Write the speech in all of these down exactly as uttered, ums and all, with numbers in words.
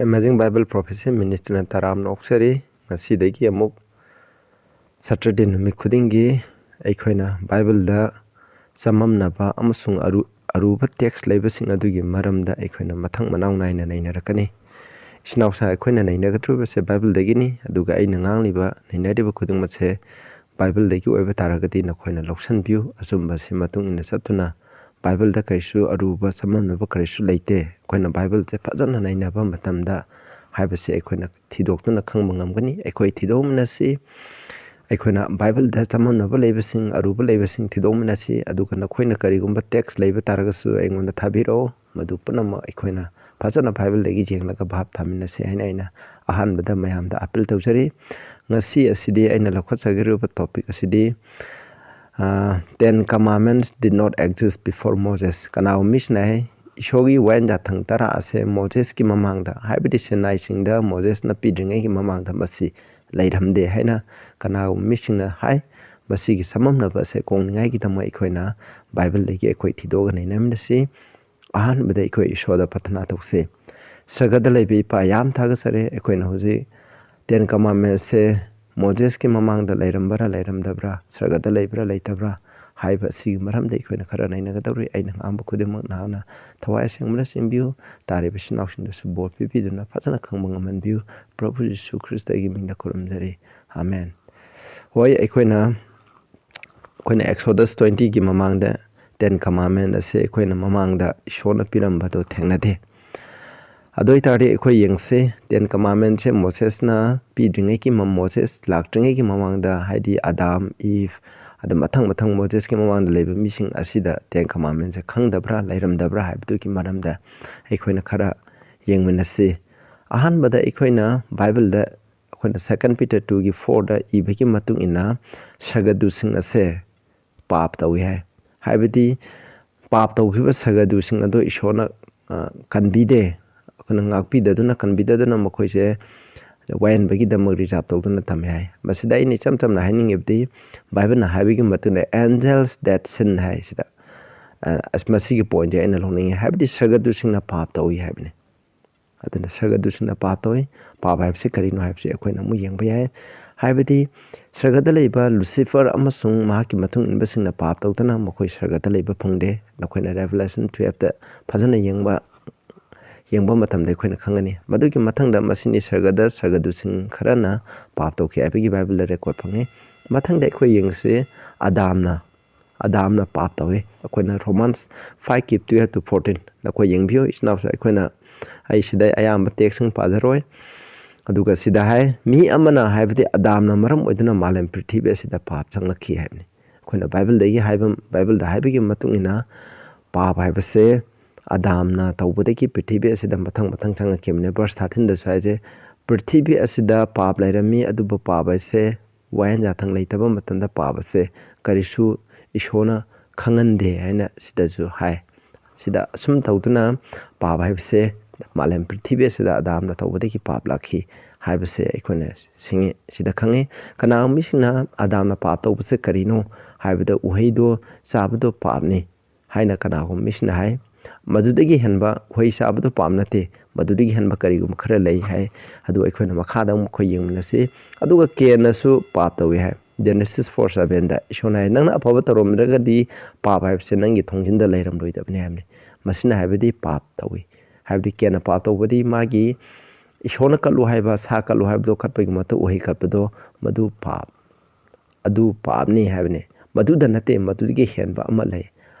Amazing Bible Prophecy Ministryꯅ ꯇꯔꯥꯝꯅ ꯑꯣꯛꯆꯔꯤ꯫ ꯉꯁꯤꯗꯒꯤ ꯑꯃꯨꯛ Saturday ꯅꯨꯃꯤꯠ ꯈꯨꯗꯤꯡꯒꯤ ꯑꯩꯈꯣꯏꯅ Bibleꯗ ꯆꯃꯝꯅꯕ ꯑꯃꯁꯨꯡ ꯑꯔꯨ-, ꯑꯔꯨꯕ text ꯂꯩꯕꯁꯤꯡ ꯑꯗꯨꯒꯤ ꯃꯔꯝꯗ ꯑꯩꯈꯣꯏꯅ ꯃꯊꯪ ꯃꯅꯥꯎ ꯅꯥꯏꯅ ꯅꯩꯅꯔꯛꯀꯅꯤ꯫ ꯏꯆꯤꯟ ꯏꯅꯥꯎꯁꯥ, ꯑꯩꯈꯣꯏꯅ ꯅꯩꯅꯒꯗꯧꯔꯤꯕꯁꯦ Bibleꯗꯒꯤꯅꯤ, ꯑꯗꯨꯒ ꯑꯩꯅ ꯉꯥꯡꯂꯤꯕ, ꯅꯩꯅꯔꯤꯕ ꯈꯨꯗꯤꯡꯃꯛꯁꯦ Bibleꯗꯒꯤ ꯑꯣꯏꯕ ꯇꯥꯔꯒꯗꯤ ꯅꯈꯣꯏꯅ ꯂꯧꯁꯤꯟꯕꯤꯌꯨ꯫ ꯑꯆꯨꯝꯕꯁꯤ ꯃꯇꯨꯡ ꯏꯟꯅ ꯆꯠꯇꯨꯅ Bibleꯗ ꯀꯔꯤꯁꯨ ꯑꯔꯨꯕ ꯆꯃꯝꯅꯕ ꯀꯔꯤꯁꯨ ꯂꯩꯇꯦ꯫ ꯑꯩꯈꯣꯏꯅ Bibleꯁꯦ ꯐꯖꯅ ꯅꯩꯅꯕ ꯃꯇꯝꯗ ꯍꯥꯏꯕꯁꯦ ꯑꯩꯈꯣꯏꯅ ꯊꯤꯗꯣꯛꯇꯨꯅ ꯈꯪꯕ ꯉꯝꯒꯅꯤ꯫ ꯑꯩꯈꯣꯏ ꯊꯤꯗꯣꯛꯃꯤꯟꯅꯁꯤ꯫ ꯑꯩꯈꯣꯏꯅ Bibleꯗ ꯆꯃꯝꯅꯕ ꯂꯩꯕꯁꯤꯡ, ꯑꯔꯨꯕ ꯂꯩꯕꯁꯤꯡ ꯊꯤꯗꯣꯛꯃꯤꯟꯅꯁꯤ꯫ ꯑꯗꯨꯒ ꯅꯈꯣꯏꯅ ꯀꯔꯤꯒꯨꯝꯕ text ꯂꯩꯕ ꯇꯥꯔꯒꯁꯨ ꯑꯩꯉꯣꯟꯗ ꯊꯥꯕꯤꯔꯛꯑꯣ꯫ ꯃꯗꯨ ꯄꯨꯝꯅꯃꯛ ꯑꯩꯈꯣꯏꯅ ꯐꯖꯅ Bibleꯗꯒꯤ ꯌꯦꯡꯂꯒ ꯚꯥꯞ ꯇꯥꯃꯤꯟꯅꯁꯤ ꯍꯥꯏꯅ ꯑꯩꯅ ꯑꯍꯥꯟꯕꯗ ꯃꯌꯥꯝꯗ appeal ꯇꯧꯖꯔꯤ꯫ ꯉꯁꯤ ꯑꯁꯤꯗꯤ ꯑꯩꯅ ꯂꯧꯈꯠꯆꯒꯗꯧꯔꯤꯕ topic ꯑꯁꯤꯗꯤ, ꯑ, Ten Commandments did not exist before Moses꯫ ꯀꯅꯥꯒꯨꯝꯕ ꯃꯤꯁꯤꯅ ꯍꯥꯏ, ꯏꯁꯣꯔꯒꯤ ꯋꯥꯌꯦꯜ ꯌꯥꯊꯪ ꯇꯔꯥ ꯑꯁꯦ ꯃꯣꯖꯦꯁꯀꯤ ꯃꯃꯥꯡꯗ, ꯍꯥꯏꯕꯗꯤ ꯁꯤꯅꯥꯏ ꯆꯤꯡꯗ ꯃꯣꯖꯦꯁꯅ ꯄꯤꯗ꯭ꯔꯤꯉꯩꯒꯤ ꯃꯃꯥꯡꯗ ꯃꯁꯤ ꯂꯩꯔꯝꯗꯦ ꯍꯥꯏꯅ ꯀꯅꯥꯒꯨꯝꯕ ꯃꯤꯁꯤꯡꯅ ꯍꯥꯏ꯫ ꯃꯁꯤꯒꯤ ꯆꯃꯝꯅꯕ ꯑꯁꯦ ꯀꯣꯛꯅꯤꯡꯉꯥꯏꯒꯤꯗꯃꯛ ꯑꯩꯈꯣꯏꯅ Bibleꯗꯒꯤ ꯑꯩꯈꯣꯏ ꯊꯤꯗꯣꯛꯑꯒ ꯅꯩꯅꯃꯤꯟꯅꯁꯤ꯫ ꯑꯍꯥꯟꯕꯗ ꯑꯩꯈꯣꯏ ꯏꯁꯣꯔꯗ ꯄ꯭ꯔꯊꯅꯥ ꯇꯧꯁꯤ꯫ ꯁꯔꯒꯗ ꯂꯩꯕ ꯏꯄꯥ, ꯌꯥꯝ ꯊꯥꯒꯠꯆꯔꯤ꯫ ꯑꯩꯈꯣꯏꯅ ꯍꯧꯖꯤꯛ Ten Commandmentsꯁꯦ ꯃꯣꯖꯦꯁꯀꯤ ꯃꯃꯥꯡꯗ ꯂꯩꯔꯝꯕ꯭ꯔꯥ ꯂꯩꯔꯝꯗꯕ꯭ꯔꯥ, ꯁꯔꯒꯗ ꯂꯩꯕ꯭ꯔꯥ ꯂꯩꯇꯕ꯭ꯔꯥ ꯍꯥꯏꯕ ꯑꯁꯤꯒꯤ ꯃꯔꯝꯗ ꯑꯩꯈꯣꯏꯅ ꯈꯔ ꯅꯩꯅꯒꯗꯧꯔꯤ꯫ ꯑꯩꯅ ꯉꯥꯡꯕ ꯈꯨꯗꯤꯡꯃꯛ ꯅꯍꯥꯛꯅ ꯊꯋꯥꯏ ꯑꯁꯦꯡꯕꯅ ꯆꯦꯟꯕꯤꯌꯨ꯫ ꯇꯥꯔꯤꯕ ꯏꯆꯤꯟ ꯏꯅꯥꯎꯁꯤꯡꯗꯁꯨ ꯕꯣꯔ ꯄꯤꯕꯤꯗꯨꯅ ꯐꯖꯅ ꯈꯪꯕ ꯉꯝꯍꯟꯕꯤꯌꯨ꯫ ꯄ꯭ꯔꯚꯨ ꯖꯤꯁꯨ ꯈ꯭ꯔꯤꯁꯇꯒꯤ ꯃꯤꯡꯗ ꯈꯨꯔꯨꯝꯖꯔꯤ꯫ ꯑꯥꯃꯦꯟ꯫ ꯍꯣꯏ, ꯑꯩꯈꯣꯏꯅ, ꯑꯩꯈꯣꯏꯅ Exodus twentyꯒꯤ ꯃꯃꯥꯡꯗ Ten Commandment ꯑꯁꯦ ꯑꯩꯈꯣꯏꯅ ꯃꯃꯥꯡꯗ ꯏꯁꯣꯔꯅ ꯄꯤꯔꯝꯕꯗꯣ ꯊꯦꯡꯅꯗꯦ꯫ ꯑꯗꯨ ꯑꯣꯏꯇꯥꯔꯗꯤ ꯑꯩꯈꯣꯏ ꯌꯦꯡꯁꯦ, Ten Commandmentꯁꯦ ꯃꯣꯁꯦꯁꯅ ꯄꯤꯗ꯭ꯔꯤꯉꯩꯒꯤ ꯃ-, ꯃꯣꯁꯦꯁ ꯂꯥꯛꯇ꯭ꯔꯤꯉꯩꯒꯤ ꯃꯃꯥꯡꯗ, ꯍꯥꯏꯗꯤ ꯑꯗꯥꯝ, ꯏꯚ, ꯑꯗꯨ ꯃꯊꯪ ꯃꯊꯪ ꯃꯣꯁꯦꯁꯀꯤ ꯃꯃꯥꯡꯗ ꯂꯩꯕ ꯃꯤꯁꯤꯡ ꯑꯁꯤꯗ Ten Commandmentꯁꯦ ꯈꯪꯗꯕ꯭ꯔꯥ, ꯂꯩꯔꯝꯗꯕ꯭ꯔꯥ ꯍꯥꯏꯕꯗꯨꯒꯤ ꯃꯔꯝꯗ ꯑꯩꯈꯣꯏꯅ ꯈꯔ ꯌꯦꯡꯃꯤꯟꯅꯁꯤ꯫ ꯑꯍꯥꯟꯕꯗ ꯑꯩꯈꯣꯏꯅ Bibleꯗ, ꯑꯩꯈꯣꯏꯅ Second Peter twoꯒꯤ fourꯗ ꯏꯕꯒꯤ ꯃꯇꯨꯡ ꯏꯟꯅ ꯁꯒꯗꯨꯁꯤꯡ ꯑꯁꯦ ꯄꯥꯞ ꯇꯧꯏ ꯍꯥꯏ꯫ ꯍꯥꯏꯕꯗꯤ ꯄꯥꯞ ꯇꯧꯈꯤꯕ ꯁꯒꯗꯨꯁꯤꯡ ꯑꯗꯨ ꯏꯁꯣꯔꯅ, ꯑ, ꯀꯟꯕꯤꯗꯦ꯫ ꯑꯩꯈꯣꯏꯅ ꯉꯥꯛꯄꯤꯗꯗꯨꯅ, ꯀꯟꯕꯤꯗꯗꯨꯅ ꯃꯈꯣꯏꯁꯦ ꯋꯥꯌꯦꯟꯕꯒꯤꯗꯃꯛ reserve ꯇꯧꯗꯨꯅ ꯊꯝꯃꯦ ꯍꯥꯏ꯫ ꯃꯁꯤꯗ ꯑꯩꯅ ꯏꯆꯝ ꯆꯝꯅ ꯍꯥꯏꯅꯤꯡꯉꯤꯕꯗꯤ, Bibleꯅ ꯍꯥꯏꯕꯒꯤ ꯃꯇꯨꯡꯗ angels that sin ꯍꯥꯏ ꯁꯤꯗ, ꯑ, ꯑꯁ, ꯃꯁꯤꯒꯤ pointꯁꯦ ꯑꯩꯅ ꯂꯧꯅꯤꯡꯉꯤ꯫ ꯍꯥꯏꯕꯗꯤ ꯁꯒꯗꯨꯁꯤꯡꯅ ꯄꯥꯞ ꯇꯧꯏ ꯍꯥꯏꯕꯅꯤ꯫ ꯑꯗꯨꯅ ꯁꯔꯒꯗꯨꯁꯤꯡꯅ ꯄꯥꯞ ꯇꯧꯏ꯫ ꯄꯥꯞ ꯍꯥꯏꯕꯁꯤ ꯀꯔꯤꯅꯣ ꯍꯥꯏꯕꯁꯤ ꯑꯩꯈꯣꯏꯅ ꯑꯃꯨꯛ ꯌꯦꯡꯕ ꯌꯥꯏ꯫ ꯍꯥꯏꯕꯗꯤ ꯁꯔꯒꯗ ꯂꯩꯕ ꯂꯨꯁꯤꯐꯔ ꯑꯃꯁꯨꯡ ꯃꯍꯥꯛꯀꯤ ꯃꯇꯨꯡ ꯏꯟꯕꯁꯤꯡꯅ ꯄꯥꯞ ꯇꯧꯗꯅ ꯃꯈꯣꯏ ꯁꯔꯒꯗ ꯂꯩꯕ ꯐꯪꯗꯦ꯫ ꯅꯈꯣꯏꯅ Revelation twelveꯇ ꯐꯖꯅ ꯌꯦꯡꯕ, ꯌꯦꯡꯕ ꯃꯇꯝꯗ ꯑꯩꯈꯣꯏꯅ ꯈꯪꯒꯅꯤ꯫ ꯃꯗꯨꯒꯤ ꯃꯊꯪꯗ ꯃꯁꯤꯅꯤ ꯁꯔꯒꯗ ꯁꯔꯒꯗꯨꯁꯤꯡ ꯈꯔꯅ ꯄꯥꯞ ꯇꯧꯈꯤ ꯍꯥꯏꯕꯒꯤ Bibleꯗ record ꯐꯪꯉꯤ꯫ ꯃꯊꯪꯗ ꯑꯩꯈꯣꯏ ꯌꯦꯡꯁꯤ ꯑꯗꯥꯝꯅ, ꯑꯗꯥꯝꯅ ꯄꯥꯞ ꯇꯧꯏ꯫ ꯑꯩꯈꯣꯏꯅ Romans fiveꯀꯤ twelve to fourteen ꯅꯈꯣꯏ ꯌꯦꯡꯕꯤꯌꯨ꯫ ꯏꯆꯤꯟ ꯏꯅꯥꯎꯁꯨ ꯑꯩꯈꯣꯏꯅ, ꯑꯩ ꯁꯤꯗ ꯑꯌꯥꯝꯕ textꯁꯤꯡ ꯄꯥꯖꯔꯣꯏ꯫ ꯑꯗꯨꯒ ꯁꯤꯗ ꯍꯥꯏ, "ꯃꯤ ꯑꯃꯅ," ꯍꯥꯏꯕꯗꯤ ꯑꯗꯥꯝꯅ ꯃꯔꯝ ꯑꯣꯏꯗꯨꯅ ꯃꯥꯂꯦꯝ ꯄ꯭ꯔꯤꯊꯤꯕꯤ ꯑꯁꯤꯗ ꯄꯥꯞ ꯆꯪꯂꯛꯈꯤ ꯍꯥꯏꯕꯅꯤ꯫ ꯑꯩꯈꯣꯏꯅ Bibleꯗꯒꯤ ꯍꯥꯏꯕ, Bibleꯗ ꯍꯥꯏꯕꯒꯤ ꯃꯇꯨꯡ ꯏꯟꯅ ꯄꯥꯞ ꯍꯥꯏꯕꯁꯦ ꯑꯗꯥꯝꯅ ꯇꯧꯕꯗꯒꯤ ꯄ꯭ꯔꯤꯊꯤꯕꯤ ꯑꯁꯤꯗ ꯃꯊꯪ ꯃꯊꯪ ꯆꯪꯂꯛꯈꯤꯕꯅꯤ꯫ Verse thirteenꯗꯁꯨ ꯍꯥꯏꯁꯦ, "ꯄ꯭ꯔꯤꯊꯤꯕꯤ ꯑꯁꯤꯗ ꯄꯥꯞ ꯂꯩꯔꯝꯃꯤ, ꯑꯗꯨꯕꯨ ꯄꯥꯞ ꯍꯥꯏꯁꯦ ꯋꯥꯌꯦꯟ ꯌꯥꯊꯪ ꯂꯩꯇꯕ ꯃꯇꯝꯗ ꯄꯥꯞ ꯑꯁꯦ ꯀꯔꯤꯁꯨ ꯏꯁꯣꯔꯅ ꯈꯪꯍꯟꯗꯦ" ꯍꯥꯏꯅ ꯁꯤꯗꯁꯨ ꯍꯥꯏ꯫ ꯁꯤꯗ ꯑꯁꯨꯝ ꯇꯧꯗꯨꯅ ꯄꯥꯞ ꯍꯥꯏꯕꯁꯦ ꯃꯥꯂꯦꯝ ꯄ꯭ꯔꯤꯊꯤꯕꯤ ꯑꯁꯤꯗ ꯑꯗꯥꯝꯅ ꯇꯧꯕꯗꯒꯤ ꯄꯥꯞ ꯂꯥꯛꯈꯤ ꯍꯥꯏꯕꯁꯦ ꯑꯩꯈꯣꯏꯅ ꯁꯤꯡꯉꯤ꯫ ꯁꯤꯗ ꯈꯪꯉꯤ꯫ ꯀꯅꯥꯒꯨꯝꯕ ꯃꯤꯁꯤꯡꯅ ꯑꯗꯥꯝꯅ ꯄꯥꯞ ꯇꯧꯕꯁꯦ ꯀꯔꯤꯅꯣ ꯍꯥꯏꯕꯗ ꯎꯍꯩꯗꯣ ꯆꯥꯕꯗꯣ ꯄꯥꯞꯅꯤ ꯍꯥꯏꯅ ꯀꯅꯥꯒꯨꯝꯕ ꯃꯤꯁꯤꯡꯅ ꯍꯥꯏ꯫ ꯃꯗꯨꯗꯒꯤ ꯍꯦꯟꯕ ꯎꯍꯩ ꯆꯥꯕꯗꯣ ꯄꯥꯞ ꯅꯠꯇꯦ, ꯃꯗꯨꯗꯒꯤ ꯍꯦꯟꯕ ꯀꯔꯤꯒꯨꯝꯕ ꯈꯔ ꯂꯩ ꯍꯥꯏ꯫ ꯑꯗꯨ ꯑꯩꯈꯣꯏꯅ ꯃꯈꯥꯗ ꯑꯃꯨꯛ ꯑꯩꯈꯣꯏ ꯌꯦꯡꯃꯤꯟꯅꯁꯤ꯫ ꯑꯗꯨꯒ ꯀꯦꯟꯅꯁꯨ ꯄꯥꯞ ꯇꯧꯏ ꯍꯥꯏ꯫ Genesis four sevenꯗ ꯏꯁꯣꯔꯅ ꯍꯥꯏ, "ꯅꯪꯅ ꯑꯐꯕ ꯇꯧꯔꯝꯗ꯭ꯔꯒꯗꯤ ꯄꯥꯞ ꯍꯥꯏꯕꯁꯦ ꯅꯪꯒꯤ ꯊꯣꯡꯖꯤꯟꯗ ꯂꯩꯔꯝꯂꯣꯏꯗꯕꯅꯤ" ꯍꯥꯏꯕꯅꯤ꯫ ꯃꯁꯤꯅ ꯍꯥꯏꯕꯗꯤ ꯄꯥꯞ ꯇꯧꯏ꯫ ꯍꯥꯏꯕꯗꯤ ꯀꯦꯟꯅ ꯄꯥꯞ ꯇꯧꯕꯗꯤ ꯃꯥꯒꯤ ꯏꯁꯣꯔꯅ ꯀꯠꯂꯨ ꯍꯥꯏꯕ, ꯁꯥ ꯀꯠꯂꯨ ꯍꯥꯏꯕꯗꯣ ꯀꯠꯄꯒꯤ ꯃꯍꯨꯠꯇ ꯎꯍꯩ ꯀꯠꯄꯗꯣ, ꯃꯗꯨ ꯄꯥꯞ, ꯑꯗꯨ ꯄꯥꯞꯅꯤ ꯍꯥꯏꯕꯅꯤ꯫ ꯃꯗꯨꯗ ꯅꯠꯇꯦ, ꯃꯗꯨꯗꯒꯤ ꯍꯦꯟꯕ ꯑꯃ ꯂꯩ꯫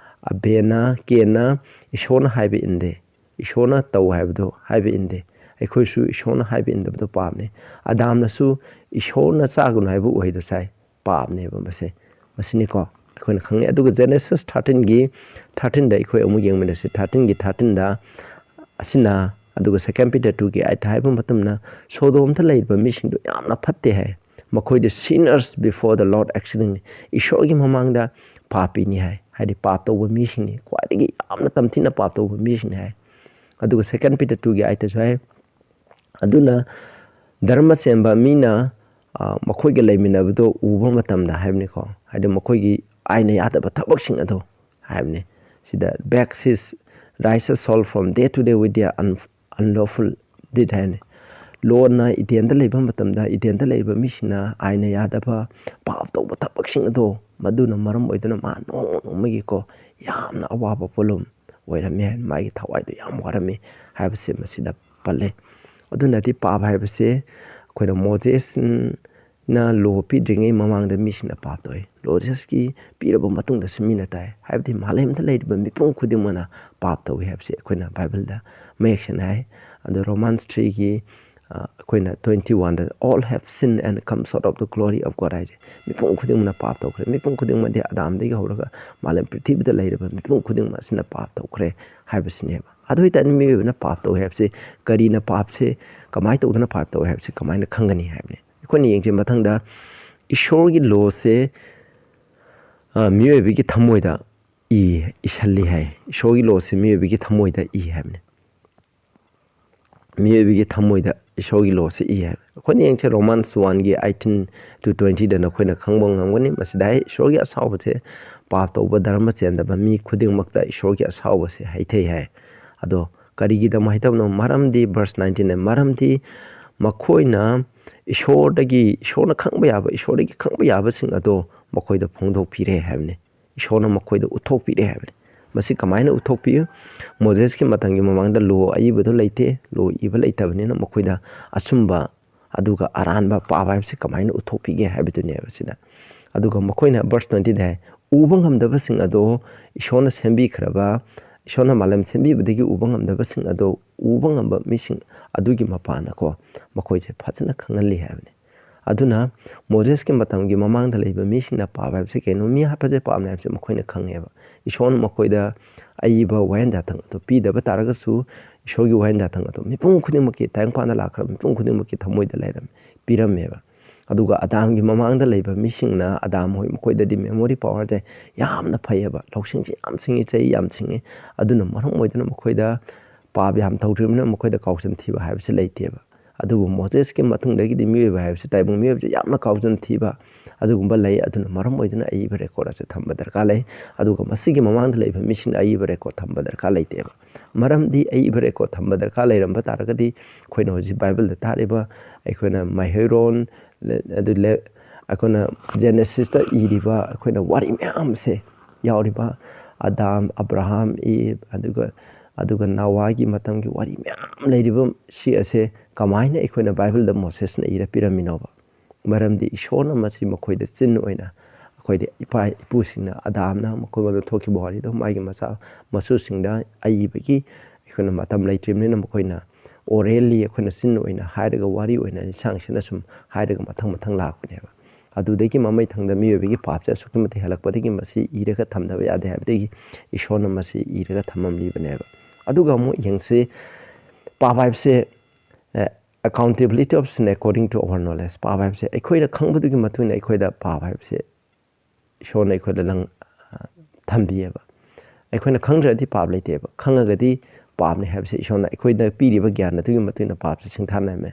ꯑꯕꯦꯟꯅ, ꯀꯦꯟꯅ ꯏꯁꯣꯔꯅ ꯍꯥꯏꯕ ꯏꯟꯗꯦ꯫ ꯏꯁꯣꯔꯅ ꯇꯧ ꯍꯥꯏꯕꯗꯣ ꯍꯥꯏꯕ ꯏꯟꯗꯦ꯫ ꯑꯩꯈꯣꯏꯁꯨ ꯏꯁꯣꯔꯅ ꯍꯥꯏꯕ ꯏꯟꯗꯕꯗꯣ ꯄꯥꯞꯅꯤ꯫ ꯑꯗꯥꯝꯅꯁꯨ ꯏꯁꯣꯔꯅ ꯆꯥꯒꯅꯨ ꯍꯥꯏꯕ ꯎꯍꯩꯗꯣ ꯆꯥꯏ꯫ ꯄꯥꯞꯅꯦꯕ ꯃꯁꯦ꯫ ꯃꯁꯤꯅꯤꯀꯣ ꯑꯩꯈꯣꯏꯅ ꯈꯪꯉꯦ꯫ ꯑꯗꯨꯒ Genesis thirteenꯒꯤ thirteenꯗ ꯑꯩꯈꯣꯏ ꯑꯃꯨꯛ ꯌꯦꯡꯃꯤꯟꯅꯁꯤ꯫ Thirteenꯒꯤ thirteenꯗ ꯑꯁꯤꯅ, ꯑꯗꯨꯒ Second Peter twoꯒꯤ eightꯇ ꯍꯥꯏꯕ ꯃꯇꯝꯗ ꯁꯣꯗꯣꯝꯗ ꯂꯩꯔꯤꯕ ꯃꯤꯁꯤꯡꯗꯣ ꯌꯥꯝꯅ ꯐꯠꯇꯦ ꯍꯥꯏ꯫ "ꯃꯈꯣꯏꯗꯤ sinners before the Lord exceedingly", ꯏꯁꯣꯔꯒꯤ ꯃꯃꯥꯡꯗ ꯄꯥꯄꯤꯅꯤ ꯍꯥꯏ꯫ ꯍꯥꯏꯗꯤ ꯄꯥꯞ ꯇꯧꯕ ꯃꯤꯁꯤꯡꯅꯤ, ꯈ꯭ꯋꯥꯏꯗꯒꯤ ꯌꯥꯝꯅ ꯇꯝꯊꯤꯅ ꯄꯥꯞ ꯇꯧꯕ ꯃꯤꯁꯤꯡꯅꯤ ꯍꯥꯏ꯫ ꯑꯗꯨꯒ Second Peter twoꯒꯤ eightꯇꯁꯨ ꯍꯥꯏ, "ꯑꯗꯨꯅ ꯙꯔꯃ ꯆꯦꯟꯕ ꯃꯤꯅ, ꯑ, ꯃꯈꯣꯏꯒ ꯂꯩꯃꯤꯟꯅꯕꯗꯣ ꯎꯕ ꯃꯇꯝꯗ" ꯍꯥꯏꯕꯅꯤꯀꯣ, ꯍꯥꯏꯗꯤ ꯃꯈꯣꯏꯒꯤ ꯑꯥꯏꯟꯅ ꯌꯥꯗꯕ ꯊꯕꯛꯁꯤꯡ ꯑꯗꯣ ꯍꯥꯏꯕꯅꯤ꯫ ꯁꯤꯗ "vexes, righteous soul from day to day with their un-, unlawful deed ꯍꯥꯏꯅꯤ꯫ ꯂꯣꯅ ꯏꯗꯦꯟꯗ ꯂꯩꯕ ꯃꯇꯝꯗ ꯏꯗꯦꯟꯗ ꯂꯩꯔꯤꯕ ꯃꯤꯁꯤꯡꯅ ꯑꯥꯏꯟꯅ ꯌꯥꯗꯕ ꯄꯥꯞ ꯇꯧꯕ ꯊꯕꯛꯁꯤꯡ ꯑꯗꯣ, ꯃꯗꯨꯅ ꯃꯔꯝ ꯑꯣꯏꯗꯨꯅ ꯃꯥ ꯅꯣꯡꯃ ꯅꯣꯡꯃꯒꯤꯀꯣ ꯌꯥꯝꯅ ꯑꯋꯥꯕ ꯄꯣꯠꯂꯨꯝ ꯑꯣꯏꯔꯝꯃꯤ ꯍꯥꯏꯅ ꯃꯥꯒꯤ ꯊꯋꯥꯏꯗꯣ ꯌꯥꯝ ꯋꯥꯔꯝꯃꯤ ꯍꯥꯏꯕꯁꯦ ꯃꯁꯤꯗ ꯄꯜꯂꯦ꯫ ꯑꯗꯨꯅꯗꯤ ꯄꯥꯞ ꯍꯥꯏꯕꯁꯦ ꯑꯩꯈꯣꯏꯅ ꯃꯣꯖꯦꯁꯅ ꯂꯣ ꯄꯤꯗ꯭ꯔꯤꯉꯩ ꯃꯃꯥꯡꯗ ꯃꯤꯁꯤꯡꯅ ꯄꯥꯞ ꯇꯧꯏ꯫ ꯂꯣ ꯖꯁꯀꯤ ꯄꯤꯔꯕ ꯃꯇꯨꯡꯗꯁꯨ ꯃꯤꯅ ꯇꯥꯏ꯫ ꯍꯥꯏꯕꯗꯤ ꯃꯥꯂꯦꯝꯗ ꯂꯩꯔꯤꯕ ꯃꯤꯄꯨꯝ ꯈꯨꯗꯤꯡꯃꯛꯅ ꯄꯥꯞ ꯇꯧꯏ ꯍꯥꯏꯕꯁꯦ ꯑꯩꯈꯣꯏꯅ ꯕꯥꯏꯕꯜꯗ ꯃꯌꯦꯛ ꯁꯦꯡꯅ ꯍꯥꯏ꯫ ꯑꯗꯣ ꯔꯣꯃꯥꯟꯁ ꯊ꯭ꯔꯤꯒꯤ ꯑꯩꯈꯣꯏꯅ ꯇ꯭ꯋꯦꯟꯇꯤ ꯋꯥꯟꯗ "All have sinned and come short of the glory of God" ꯍꯥꯏꯁꯦ꯫ ꯃꯤꯄꯨꯝ ꯈꯨꯗꯤꯡꯃꯛꯅ ꯄꯥꯞ ꯇꯧꯈ꯭ꯔꯦ꯫ ꯃꯤꯄꯨꯝ ꯈꯨꯗꯤꯡꯃꯛꯇꯤ ꯑꯗꯥꯝꯗꯒꯤ ꯍꯧꯔꯒ ꯃꯥꯂꯦꯝ ꯄ꯭ꯔꯤꯊꯤꯕꯤꯗ ꯂꯩꯔꯤꯕ ꯃꯤꯄꯨꯝ ꯈꯨꯗꯤꯡꯃꯛ ꯑꯁꯤꯅ ꯄꯥꯞ ꯇꯧꯈ꯭ꯔꯦ ꯍꯥꯏꯕꯁꯤꯅꯦꯕ꯫ ꯑꯗꯨ ꯑꯣꯏꯇꯥꯔꯗꯤ ꯃꯤꯑꯣꯏꯕꯅ ꯄꯥꯞ ꯇꯧꯏ ꯍꯥꯏꯕꯁꯤ ꯀꯔꯤꯅ ꯄꯥꯞꯁꯦ, ꯀꯃꯥꯏꯅ ꯇꯧꯗꯅ ꯄꯥꯞ ꯇꯧꯏ ꯍꯥꯏꯕꯁꯤ ꯀꯃꯥꯏꯅ ꯈꯪꯒꯅꯤ ꯍꯥꯏꯕꯅꯤ꯫ ꯑꯩꯈꯣꯏꯅ ꯌꯦꯡꯁꯦ ꯃꯊꯪꯗ ꯏꯁꯣꯔꯒꯤ ꯂꯣꯁꯦ, ꯑ, ꯃꯤꯑꯣꯏꯕꯒꯤ ꯊꯃꯣꯏꯗ ꯏ ꯏꯁꯜꯂꯤ ꯍꯥꯏ꯫ ꯏꯁꯣꯔꯒꯤ ꯂꯣꯁꯦ ꯃꯤꯑꯣꯏꯕꯒꯤ ꯊꯃꯣꯏꯗ ꯏ ꯍꯥꯏꯕꯅꯤ꯫ ꯃꯤꯑꯣꯏꯕꯒꯤ ꯊꯃꯣꯏꯗ ꯏꯁꯣꯔꯒꯤ ꯂꯣꯁꯦ ꯏ ꯍꯥꯏꯕ꯫ ꯑꯩꯈꯣꯏꯅ ꯌꯦꯡꯁꯦ ꯔꯣꯃꯥꯟꯁ ꯋꯥꯟꯒꯤ ꯑꯩꯠꯇꯤꯟ to ꯇ꯭ꯋꯦꯟꯇꯤꯗ ꯅꯈꯣꯏꯅ ꯈꯪꯕ ꯉꯝꯒꯅꯤ꯫ ꯃꯁꯤꯗ ꯍꯥꯏ ꯏꯁꯣꯔꯒꯤ ꯑꯁꯥꯎꯕꯁꯦ ꯄꯥꯞ ꯇꯧꯕ, ꯙꯔꯃ ꯆꯦꯟꯗꯕ ꯃꯤ ꯈꯨꯗꯤꯡꯃꯛꯇ ꯏꯁꯣꯔꯒꯤ ꯑꯁꯥꯎꯕꯁꯦ ꯍꯩꯊꯩ ꯍꯥꯏ꯫ ꯑꯗꯣ ꯀꯔꯤꯒꯤꯗꯃꯛ ꯍꯩꯊꯕꯅꯣ? ꯃꯔꯝꯗꯤ verse nineteen ꯅ, "ꯃꯔꯝꯗꯤ ꯃꯈꯣꯏꯅ ꯏꯁꯣꯔꯗꯒꯤ, ꯏꯁꯣꯔꯅ ꯈꯪꯕ ꯌꯥꯕ, ꯏꯁꯣꯔꯗꯒꯤ ꯈꯪꯕ ꯌꯥꯕꯁꯤꯡ ꯑꯗꯣ ꯃꯈꯣꯏꯗ ꯐꯣꯡꯗꯣꯛꯄꯤꯔꯦ" ꯍꯥꯏꯕꯅꯤ꯫ ꯏꯁꯣꯔꯅ ꯃꯈꯣꯏꯗ ꯎꯠꯊꯣꯛꯄꯤꯔꯦ ꯍꯥꯏꯕꯅꯤ꯫ ꯃꯁꯤ ꯀꯃꯥꯏꯅ ꯎꯠꯊꯣꯛꯄꯤ? ꯃꯣꯖꯦꯁꯀꯤ ꯃꯇꯝꯒꯤ ꯃꯃꯥꯡꯗ ꯂꯣ ꯑꯏꯕꯗꯣ ꯂꯩꯇꯦ, ꯂꯣ ꯏꯕ ꯂꯩꯇꯕꯅꯤꯅ ꯃꯈꯣꯏꯗ ꯑꯆꯨꯝꯕ ꯑꯗꯨꯒ ꯑꯔꯥꯟꯕ ꯄꯥꯞ ꯍꯥꯏꯕꯁꯤ ꯀꯃꯥꯏꯅ ꯎꯠꯊꯣꯛꯄꯤꯒꯦ ꯍꯥꯏꯕꯗꯨꯅꯦꯕ ꯁꯤꯗ꯫ ꯑꯗꯨꯒ ꯃꯈꯣꯏꯅ verse twenty ꯗ ꯍꯥꯏ, "ꯎꯕ ꯉꯝꯗꯕꯁꯤꯡ ꯑꯗꯣ ꯏꯁꯣꯔꯅ ꯁꯦꯝꯕꯤꯈ꯭ꯔꯕ, ꯏꯁꯣꯔꯅ ꯃꯥꯂꯦꯝ ꯁꯦꯝꯕꯤꯕꯗꯒꯤ ꯎꯕ ꯉꯝꯗꯕꯁꯤꯡ ꯑꯗꯣ ꯎꯕ ꯉꯝꯕ ꯃꯤꯁꯤꯡ ꯑꯗꯨꯒꯤ ꯃꯄꯥꯟꯅꯀꯣ ꯃꯈꯣꯏꯁꯦ ꯐꯖꯅ ꯈꯪꯍꯜꯂꯤ" ꯍꯥꯏꯕꯅꯤ꯫ ꯑꯗꯨꯅ ꯃꯣꯖꯦꯁꯀꯤ ꯃꯇꯝꯒꯤ ꯃꯃꯥꯡꯗ ꯂꯩꯕ ꯃꯤꯁꯤꯡꯅ ꯄꯥꯞ ꯍꯥꯏꯕꯁꯤ ꯀꯩꯅꯣ, ꯃꯤ ꯍꯥꯠꯄꯁꯦ ꯄꯥꯞꯅꯦ ꯍꯥꯏꯕꯁꯤ ꯃꯈꯣꯏꯅ ꯈꯪꯉꯦꯕ꯫ ꯏꯁꯣꯔꯅ ꯃꯈꯣꯏꯗ ꯑꯏꯕ ꯋꯥꯍꯦꯟꯖꯥꯊꯪ ꯑꯗꯨ ꯄꯤꯗꯕ ꯇꯥꯔꯒꯁꯨ, ꯏꯁꯣꯔꯒꯤ ꯋꯥꯍꯦꯟꯖꯥꯊꯪ ꯑꯗꯨ ꯃꯤꯄꯨꯝ ꯈꯨꯗꯤꯡꯃꯛꯀꯤ, ꯇꯥꯏꯕꯪꯄꯥꯟꯗ ꯂꯥꯛꯈ꯭ꯔꯕ ꯃꯤꯄꯨꯝ ꯈꯨꯗꯤꯡꯃꯛꯀꯤ ꯊꯃꯣꯏꯗ ꯂꯩꯔꯝꯃꯤ, ꯄꯤꯔꯝꯃꯦꯕ꯫ ꯑꯗꯨꯒ ꯑꯗꯥꯝꯒꯤ ꯃꯃꯥꯡꯗ ꯂꯩꯕ ꯃꯤꯁꯤꯡꯅ, ꯑꯗꯥꯝ ꯍꯣꯏ, ꯃꯈꯣꯏꯗꯗꯤ memory power ꯁꯦ ꯌꯥꯝꯅ ꯐꯩꯌꯦꯕ, ꯂꯧꯁꯤꯡꯁꯦ ꯌꯥꯝ ꯁꯤꯡꯉꯤ, ꯆꯍꯤ ꯌꯥꯝ ꯁꯤꯡꯉꯤ꯫ ꯑꯗꯨꯅ ꯃꯔꯝ ꯑꯣꯏꯗꯨꯅ ꯃꯈꯣꯏꯗ ꯄꯥꯞ ꯌꯥꯝ ꯇꯧꯗ꯭ꯔꯤꯕꯅꯤꯅ ꯃꯈꯣꯏꯗ ꯀꯥꯎꯁꯟ ꯊꯤꯕ ꯍꯥꯏꯕꯁꯤ ꯂꯩꯇꯦꯕ꯫ ꯑꯗꯨꯕꯨ ꯃꯣꯁꯦꯁꯀꯤ ꯃꯇꯨꯡꯗꯒꯤꯗꯤ ꯃꯤꯑꯣꯏꯕ ꯍꯥꯏꯕꯁꯤ, ꯇꯥꯏꯕꯪ ꯃꯤꯑꯣꯏꯕꯁꯤ ꯌꯥꯝꯅ ꯀꯥꯎꯖꯟ ꯊꯤꯕ, ꯑꯗꯨꯒꯨꯝꯕ ꯂꯩ꯫ ꯑꯗꯨꯅ ꯃꯔꯝ ꯑꯣꯏꯗꯨꯅ ꯑꯏꯕ ꯔꯦꯀꯣꯔꯠ ꯑꯁꯤ ꯊꯝꯕ ꯗꯔꯀꯥꯔ ꯂꯩ꯫ ꯑꯗꯨꯒ ꯃꯁꯤꯒꯤ ꯃꯃꯥꯡꯗ ꯂꯩꯕ ꯃꯤꯁꯤꯡꯅ ꯑꯏꯕ ꯔꯦꯀꯣꯔꯠ ꯊꯝꯕ ꯗꯔꯀꯥꯔ ꯂꯩꯇꯦꯕ꯫ ꯃꯔꯝꯗꯤ ꯑꯏꯕ ꯔꯦꯀꯣꯔꯠ ꯊꯝꯕ ꯗꯔꯀꯥꯔ ꯂꯩꯔꯝꯕ ꯇꯥꯔꯒꯗꯤ, ꯑꯩꯈꯣꯏꯅ ꯍꯧꯖꯤꯛ ꯕꯥꯏꯕꯜꯗ ꯇꯥꯔꯤꯕ, ꯑꯩꯈꯣꯏꯅ ꯃꯍꯩꯔꯣꯟ, ꯑꯗꯨ ꯂꯦ-, ꯑꯩꯈꯣꯏꯅ ꯖꯦꯅꯦꯁꯤꯁꯇ ꯏꯔꯤꯕ ꯑꯩꯈꯣꯏꯅ ꯋꯥꯔꯤ ꯃꯌꯥꯝꯁꯦ ꯌꯥꯎꯔꯤꯕ, ꯑꯗꯥꯝ, ꯑꯕ꯭ꯔꯥꯍꯥꯝ, ꯏꯞ, ꯑꯗꯨꯒ, ꯑꯗꯨꯒ ꯅꯣꯋꯥꯒꯤ ꯃꯇꯝꯒꯤ ꯋꯥꯔꯤ ꯃꯌꯥꯝ ꯂꯩꯔꯤꯕ ꯁꯤ ꯑꯁꯦ ꯀꯃꯥꯏꯅ ꯑꯩꯈꯣꯏꯅ ꯕꯥꯏꯕꯜꯗ ꯃꯣꯁꯦꯁꯅ ꯏꯔ ꯄꯤꯔꯝꯃꯤꯅꯣꯕ? ꯃꯔꯝꯗꯤ ꯏꯁꯣꯔꯅ ꯃꯁꯤ ꯃꯈꯣꯏꯗ ꯆꯤꯟ ꯑꯣꯏꯅ, ꯑꯩꯈꯣꯏꯗ ꯏꯄꯥ ꯏꯄꯨꯁꯤꯡꯅ, ꯑꯗꯥꯝꯅ ꯃꯈꯣꯏꯉꯣꯟꯗ ꯊꯣꯛꯈꯤꯕ ꯋꯥꯔꯤꯗꯣ ꯃꯥꯒꯤ ꯃꯆꯥ ꯃꯁꯨꯁꯤꯡꯗ ꯑꯏꯕꯒꯤ ꯑꯩꯈꯣꯏꯅ ꯃꯇꯝ ꯂꯩꯇ꯭ꯔꯤꯕꯅꯤꯅ, ꯃꯈꯣꯏꯅ ꯑꯣꯔꯦꯜꯂꯤ, ꯑꯩꯈꯣꯏꯅ ꯆꯤꯟ ꯑꯣꯏꯅ ꯍꯥꯏꯔꯒ, ꯋꯥꯔꯤ ꯑꯣꯏꯅ ꯂꯤꯁꯥꯡꯁꯤꯠꯅ ꯁꯨꯝ ꯍꯥꯏꯔꯒ ꯃꯊꯪ ꯃꯊꯪ ꯂꯥꯛꯄꯅꯦꯕ꯫ ꯑꯗꯨꯗꯒꯤ ꯃꯃꯩ ꯊꯪꯗ ꯃꯤꯑꯣꯏꯕꯒꯤ ꯄꯥꯞꯁꯦ ꯑꯁꯨꯛꯀꯤ ꯃꯇꯤꯛ ꯍꯦꯜꯂꯛꯄꯗꯒꯤ ꯃꯁꯤ ꯏꯔꯒ ꯊꯝꯗꯕ ꯌꯥꯗꯦ ꯍꯥꯏꯕꯗꯒꯤ ꯏꯁꯣꯔꯅ ꯃꯁꯤ ꯏꯔꯒ ꯊꯝꯃꯝꯂꯤꯕꯅꯦꯕ꯫ ꯑꯗꯨꯒ ꯑꯃꯨꯛ ꯌꯦꯡꯁꯤ, ꯄꯥꯞ ꯍꯥꯏꯕꯁꯦ, ꯑꯦ, accountability of sin according to our knowledge꯫ ꯄꯥꯞ ꯍꯥꯏꯕꯁꯦ ꯑꯩꯈꯣꯏꯅ ꯈꯪꯕꯗꯨꯒꯤ ꯃꯇꯨꯡ ꯏꯟꯅ ꯑꯩꯈꯣꯏꯗ ꯄꯥꯞ ꯍꯥꯏꯕꯁꯦ ꯏꯁꯣꯔꯅ ꯑꯩꯈꯣꯏꯗ ꯂꯪ-, ꯑ, ꯊꯝꯕꯤꯌꯦꯕ꯫ ꯑꯩꯈꯣꯏꯅ ꯈꯪꯗ꯭ꯔꯗꯤ ꯄꯥꯞ ꯂꯩꯇꯦꯕ꯫ ꯈꯪꯉꯒꯗꯤ ꯄꯥꯞꯅꯤ ꯍꯥꯏꯕꯁꯦ ꯏꯁꯣꯔꯅ ꯑꯩꯈꯣꯏꯗ ꯄꯤꯔꯤꯕ ꯒ꯭ꯌꯥꯟ ꯑꯗꯨꯒꯤ ꯃꯇꯨꯡ ꯏꯟꯅ ꯄꯥꯞꯁꯦ ꯁꯤꯡꯊꯥꯅꯔꯝꯃꯦ꯫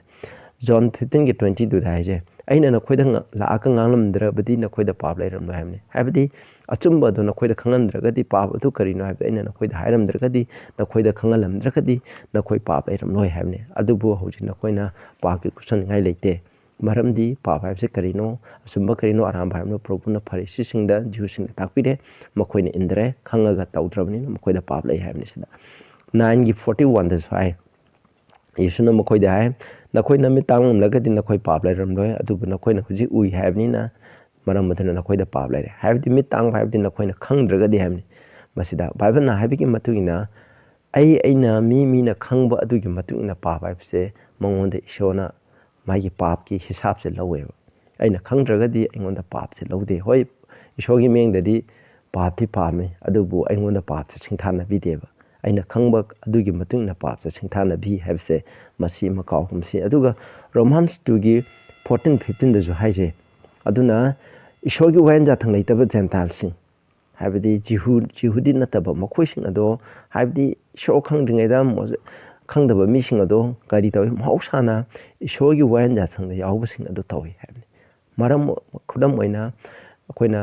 ꯖꯣꯟ ꯐꯤꯐꯇꯤꯟꯒꯤ ꯇ꯭ꯋꯦꯟꯇꯤ ꯇꯨꯗ ꯍꯥꯏꯁꯦ, "ꯑꯩꯅ ꯅꯈꯣꯏꯗ ꯉ-, ꯂꯥꯛꯑꯒ ꯉꯥꯡꯂꯝꯗ꯭ꯔꯕꯗꯤ ꯅꯈꯣꯏꯗ ꯄꯥꯞ ꯂꯩꯔꯝꯂꯣꯏ" ꯍꯥꯏꯕꯅꯤ꯫ ꯍꯥꯏꯕꯗꯤ ꯑꯆꯨꯝꯕ ꯑꯗꯨ ꯅꯈꯣꯏꯗ ꯈꯪꯍꯟꯗ꯭ꯔꯒꯗꯤ, ꯄꯥꯞ ꯑꯗꯨ ꯀꯔꯤꯅꯣ ꯍꯥꯏꯕꯗꯨ ꯑꯩꯅ ꯅꯈꯣꯏꯗ ꯍꯥꯏꯔꯝꯗ꯭ꯔꯒꯗꯤ, ꯅꯈꯣꯏꯗ ꯈꯪꯍꯜꯂꯝꯗ꯭ꯔꯒꯗꯤ ꯅꯈꯣꯏ ꯄꯥꯞ ꯂꯩꯔꯝꯂꯣꯏ ꯍꯥꯏꯕꯅꯤ꯫ ꯑꯗꯨꯕꯨ ꯍꯧꯖꯤꯛ ꯅꯈꯣꯏꯅ ꯄꯥꯞꯀꯤ ꯈꯨꯠꯁꯨꯅꯤꯡꯉꯥꯏ ꯂꯩꯇꯦ꯫ ꯃꯔꯝꯗꯤ ꯄꯥꯞ ꯍꯥꯏꯕꯁꯤ ꯀꯔꯤꯅꯣ, ꯑꯆꯨꯝꯕ ꯀꯔꯤꯅꯣ, ꯑꯔꯥꯟꯕ ꯍꯥꯏꯕꯅꯣ ꯄ꯭ꯔꯚꯨꯅ ꯐꯔꯤꯁꯤꯁꯤꯡꯗ, ꯖ꯭ꯌꯨꯁꯤꯡꯗ ꯇꯥꯛꯄꯤꯔꯦ꯫ ꯃꯈꯣꯏꯅ ꯏꯟꯗ꯭ꯔꯦ, ꯈꯪꯉꯒ ꯇꯧꯗ꯭ꯔꯕꯅꯤꯅ ꯃꯈꯣꯏꯗ ꯄꯥꯞ ꯂꯩ ꯍꯥꯏꯕꯅꯤ꯫ ꯁꯤꯗ ꯅꯥꯏꯟꯒꯤ ꯐꯣꯔꯇꯤ ꯋꯥꯟꯗꯁꯨ ꯍꯥꯏ, ꯌꯦꯁꯨꯅ ꯃꯈꯣꯏꯗ ꯍꯥꯏ, "ꯅꯈꯣꯏ ꯅꯃꯤꯠ ꯇꯥꯡꯂꯝꯂꯒꯗꯤ ꯅꯈꯣꯏ ꯄꯥꯞ ꯂꯩꯔꯝꯂꯣꯏ, ꯑꯗꯨꯕꯨ ꯅꯈꯣꯏꯅ ꯍꯧꯖꯤꯛ ꯎꯏ ꯍꯥꯏꯕꯅꯤꯅ ꯃꯔꯝ ꯑꯗꯨꯅ ꯅꯈꯣꯏꯗ ꯄꯥꯞ ꯂꯩꯔꯦ"꯫ ꯍꯥꯏꯕꯗꯤ ꯃꯤꯠ ꯇꯥꯡꯕ ꯍꯥꯏꯕꯗꯤ ꯅꯈꯣꯏꯅ ꯈꯪꯗ꯭ꯔꯒꯗꯤ ꯍꯥꯏꯕꯅꯤ꯫ ꯃꯁꯤꯗ ꯕꯥꯏꯕꯜꯅ ꯍꯥꯏꯕꯒꯤ ꯃꯇꯨꯡ ꯏꯟꯅ, ꯑꯩ, ꯑꯩꯅ, ꯃꯤ, ꯃꯤꯅ ꯈꯪꯕ ꯑꯗꯨꯒꯤ ꯃꯇꯨꯡ ꯏꯟꯅ ꯄꯥꯞ ꯍꯥꯏꯕꯁꯦ ꯃꯉꯣꯟꯗ ꯏꯁꯣꯔꯅ ꯃꯥꯒꯤ ꯄꯥꯞꯀꯤ ꯍꯤꯁꯥꯞꯁꯦ ꯂꯧꯋꯦꯕ꯫ ꯑꯩꯅ ꯈꯪꯗ꯭ꯔꯒꯗꯤ ꯑꯩꯉꯣꯟꯗ ꯄꯥꯞꯁꯦ ꯂꯧꯗꯦ꯫ ꯍꯣꯏ, ꯏꯁꯣꯔꯒꯤ ꯃꯤꯠꯌꯦꯡꯗꯗꯤ ꯄꯥꯞꯇꯤ ꯄꯥꯝꯃꯤ, ꯑꯗꯨꯕꯨ ꯑꯩꯉꯣꯟꯗ ꯄꯥꯞꯁꯦ ꯁꯤꯡꯊꯥꯅꯕꯤꯗꯦꯕ꯫ ꯑꯩꯅ ꯈꯪꯕ ꯑꯗꯨꯒꯤ ꯃꯇꯨꯡ ꯏꯟꯅ ꯄꯥꯞꯁꯦ ꯁꯤꯡꯊꯥꯅꯕꯤ ꯍꯥꯏꯕꯁꯦ ꯃꯁꯤ ꯑꯃ ꯀꯥꯎꯒꯨꯝꯁꯤ꯫ ꯑꯗꯨꯒ ꯔꯣꯃꯥꯟꯁ ꯇꯨꯒꯤ ꯐꯣꯔꯇꯤꯟ ꯐꯤꯐꯇꯤꯟꯗꯁꯨ ꯍꯥꯏꯖꯩ, "ꯑꯗꯨꯅ ꯏꯁꯣꯔꯒꯤ ꯋꯥꯌꯦꯟ ꯌꯥꯊꯪ ꯂꯩꯇꯕ ꯖꯦꯟꯇꯥꯏꯜꯁꯤꯡ", ꯍꯥꯏꯕꯗꯤ ꯖꯤꯍꯨ-, ꯖꯤꯍꯨꯗꯤ ꯅꯠꯇꯕ ꯃꯈꯣꯏꯁꯤꯡ ꯑꯗꯣ, ꯍꯥꯏꯕꯗꯤ ꯏꯁꯣꯔ ꯈꯪꯗ꯭ꯔꯤꯉꯩꯗ ꯃꯣꯁ-, ꯈꯪꯗꯕ ꯃꯤꯁꯤꯡ ꯑꯗꯣ ꯀꯔꯤ ꯇꯧꯏ? ꯃꯍꯧꯁꯥꯅ ꯏꯁꯣꯔꯒꯤ ꯋꯥꯌꯦꯜ ꯌꯥꯊꯪꯗ ꯌꯥꯎꯕꯁꯤꯡ ꯑꯗꯨ ꯇꯧꯏ ꯍꯥꯏꯕꯅꯤ꯫ ꯃꯔꯝ, ꯈꯨꯗꯝ ꯑꯣꯏꯅ, ꯑꯩꯈꯣꯏꯅ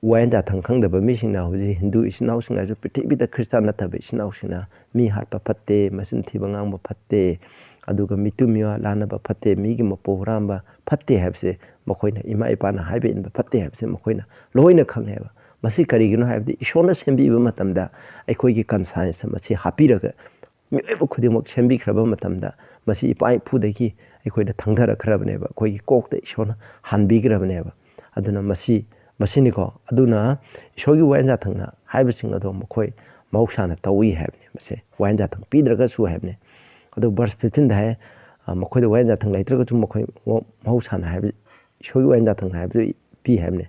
ꯋꯥꯌꯦꯜ ꯌꯥꯊꯪ ꯈꯪꯗꯕ ꯃꯤꯁꯤꯡꯅ ꯍꯧꯖꯤꯛ ꯍꯤꯟꯗꯨ ꯏꯆꯤꯟ ꯏꯅꯥꯎꯁꯤꯡ ꯍꯥꯏꯔꯁꯨ, ꯄ꯭ꯔꯤꯊꯤꯕꯤꯗ ꯈ꯭ꯔꯤꯁꯇꯥꯟ ꯅꯠꯇꯕ ꯏꯆꯤꯟ ꯏꯅꯥꯎꯁꯤꯡꯅ ꯃꯤ ꯍꯥꯠꯄ ꯐꯠꯇꯦ, ꯃꯆꯤꯟ ꯊꯤꯕ ꯉꯥꯡꯕ ꯐꯠꯇꯦ, ꯑꯗꯨꯒ ꯃꯤꯇꯨ ꯃꯤꯋꯥ ꯂꯥꯟꯅꯕ ꯐꯠꯇꯦ, ꯃꯤꯒꯤ ꯃꯄꯣꯛ ꯍꯨꯔꯥꯟꯕ ꯐꯠꯇꯦ ꯍꯥꯏꯕꯁꯦ ꯃꯈꯣꯏꯅ, ꯏꯃꯥ ꯏꯄꯥꯅ ꯍꯥꯏꯕ ꯏꯟꯕ ꯐꯠꯇꯦ ꯍꯥꯏꯕꯁꯦ ꯃꯈꯣꯏꯅ ꯂꯣꯏꯅ ꯈꯪꯉꯦꯕ꯫ ꯃꯁꯤ ꯀꯔꯤꯒꯤꯅꯣ ꯍꯥꯏꯕꯗꯤ ꯏꯁꯣꯔꯅ ꯁꯦꯝꯕꯤꯕ ꯃꯇꯝꯗ ꯑꯩꯈꯣꯏꯒꯤ conscience ꯃꯁꯤ ꯍꯥꯞꯄꯤꯔꯒ ꯃꯤꯑꯣꯏꯕ ꯈꯨꯗꯤꯡꯃꯛ ꯁꯦꯝꯕꯤꯈ꯭ꯔꯕ ꯃꯇꯝꯗ ꯃꯁꯤ ꯏꯄꯥ ꯏꯄꯨꯗꯒꯤ ꯑꯩꯈꯣꯏꯗ ꯊꯪꯊꯔꯛꯈ꯭ꯔꯕꯅꯦꯕ, ꯑꯩꯈꯣꯏꯒꯤ ꯀꯣꯛꯇ ꯏꯁꯣꯔꯅ ꯍꯥꯟꯕꯤꯈ꯭ꯔꯕꯅꯦꯕ꯫ ꯑꯗꯨꯅ ꯃꯁꯤ, ꯃꯁꯤꯅꯤꯀꯣ꯫ ꯑꯗꯨꯅ ꯏꯁꯣꯔꯒꯤ ꯋꯥꯌꯦꯜ ꯌꯥꯊꯪꯅ ꯍꯥꯏꯕꯁꯤꯡ ꯑꯗꯣ ꯃꯈꯣꯏ ꯃꯍꯧꯁꯥꯅ ꯇꯧꯏ ꯍꯥꯏꯕꯅꯤ꯫ ꯃꯁꯦ ꯋꯥꯌꯦꯜ ꯌꯥꯊꯪ ꯄꯤꯗ꯭ꯔꯒꯁꯨ ꯍꯥꯏꯕꯅꯤ꯫ ꯑꯗꯣ verse fifteen ꯗ ꯍꯥꯏ, ꯑ, ꯃꯈꯣꯏꯗ ꯋꯥꯌꯦꯜ ꯌꯥꯊꯪ ꯂꯩꯇ꯭ꯔꯒꯁꯨ ꯃꯈꯣꯏ ꯃ-, ꯃꯍꯧꯁꯥꯅ ꯍꯥꯏꯕ, ꯏꯁꯣꯔꯒꯤ ꯋꯥꯌꯦꯜ ꯌꯥꯊꯪ ꯍꯥꯏꯕꯗꯨ ꯄꯤ ꯍꯥꯏꯕꯅꯤ꯫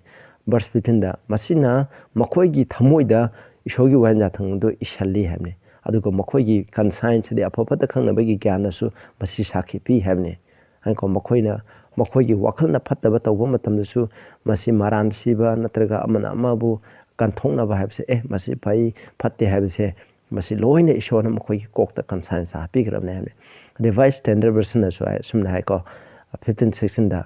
Verse fifteen ꯗ, ꯃꯁꯤꯅ ꯃꯈꯣꯏꯒꯤ ꯊꯃꯣꯏꯗ ꯏꯁꯣꯔꯒꯤ ꯋꯥꯌꯦꯜ ꯌꯥꯊꯪ ꯑꯗꯨ ꯏꯁꯜꯂꯤ ꯍꯥꯏꯕꯅꯤ꯫ ꯑꯗꯨꯒ ꯃꯈꯣꯏꯒꯤ conscience ꯍꯥꯏꯗꯤ ꯑꯐ ꯐꯠꯇ ꯈꯪꯅꯕꯒꯤ ꯒ꯭ꯌꯥꯟꯅꯁꯨ ꯃꯁꯤ ꯁꯥꯈꯤ ꯄꯤ ꯍꯥꯏꯕꯅꯤ꯫ ꯍꯥꯏꯀꯣ, ꯃꯈꯣꯏꯅ, ꯃꯈꯣꯏꯒꯤ ꯋꯥꯈꯜꯅ ꯐꯠꯇꯕ ꯇꯧꯕ ꯃꯇꯝꯗꯁꯨ ꯃꯁꯤ ꯃꯔꯥꯟ ꯁꯤꯕ ꯅꯠꯇ꯭ꯔꯒ ꯑꯃꯅ ꯑꯃꯕꯨ ꯀꯟꯊꯣꯛꯅꯕ ꯍꯥꯏꯕꯁꯦ, ꯑꯦ, ꯃꯁꯤ ꯐꯩ, ꯐꯠꯇꯦ ꯍꯥꯏꯕꯁꯦ, ꯃꯁꯤ ꯂꯣꯏꯅ ꯏꯁꯣꯔꯅ ꯃꯈꯣꯏꯒꯤ ꯀꯣꯛꯇ conscience ꯍꯥꯞꯄꯤꯈ꯭ꯔꯕꯅꯦ ꯍꯥꯏꯕꯅꯤ꯫ Revised Standard Version ꯅꯁꯨ ꯍꯥꯏ, ꯑꯁꯨꯝꯅ ꯍꯥꯏꯀꯣ, fifteen sixteen the,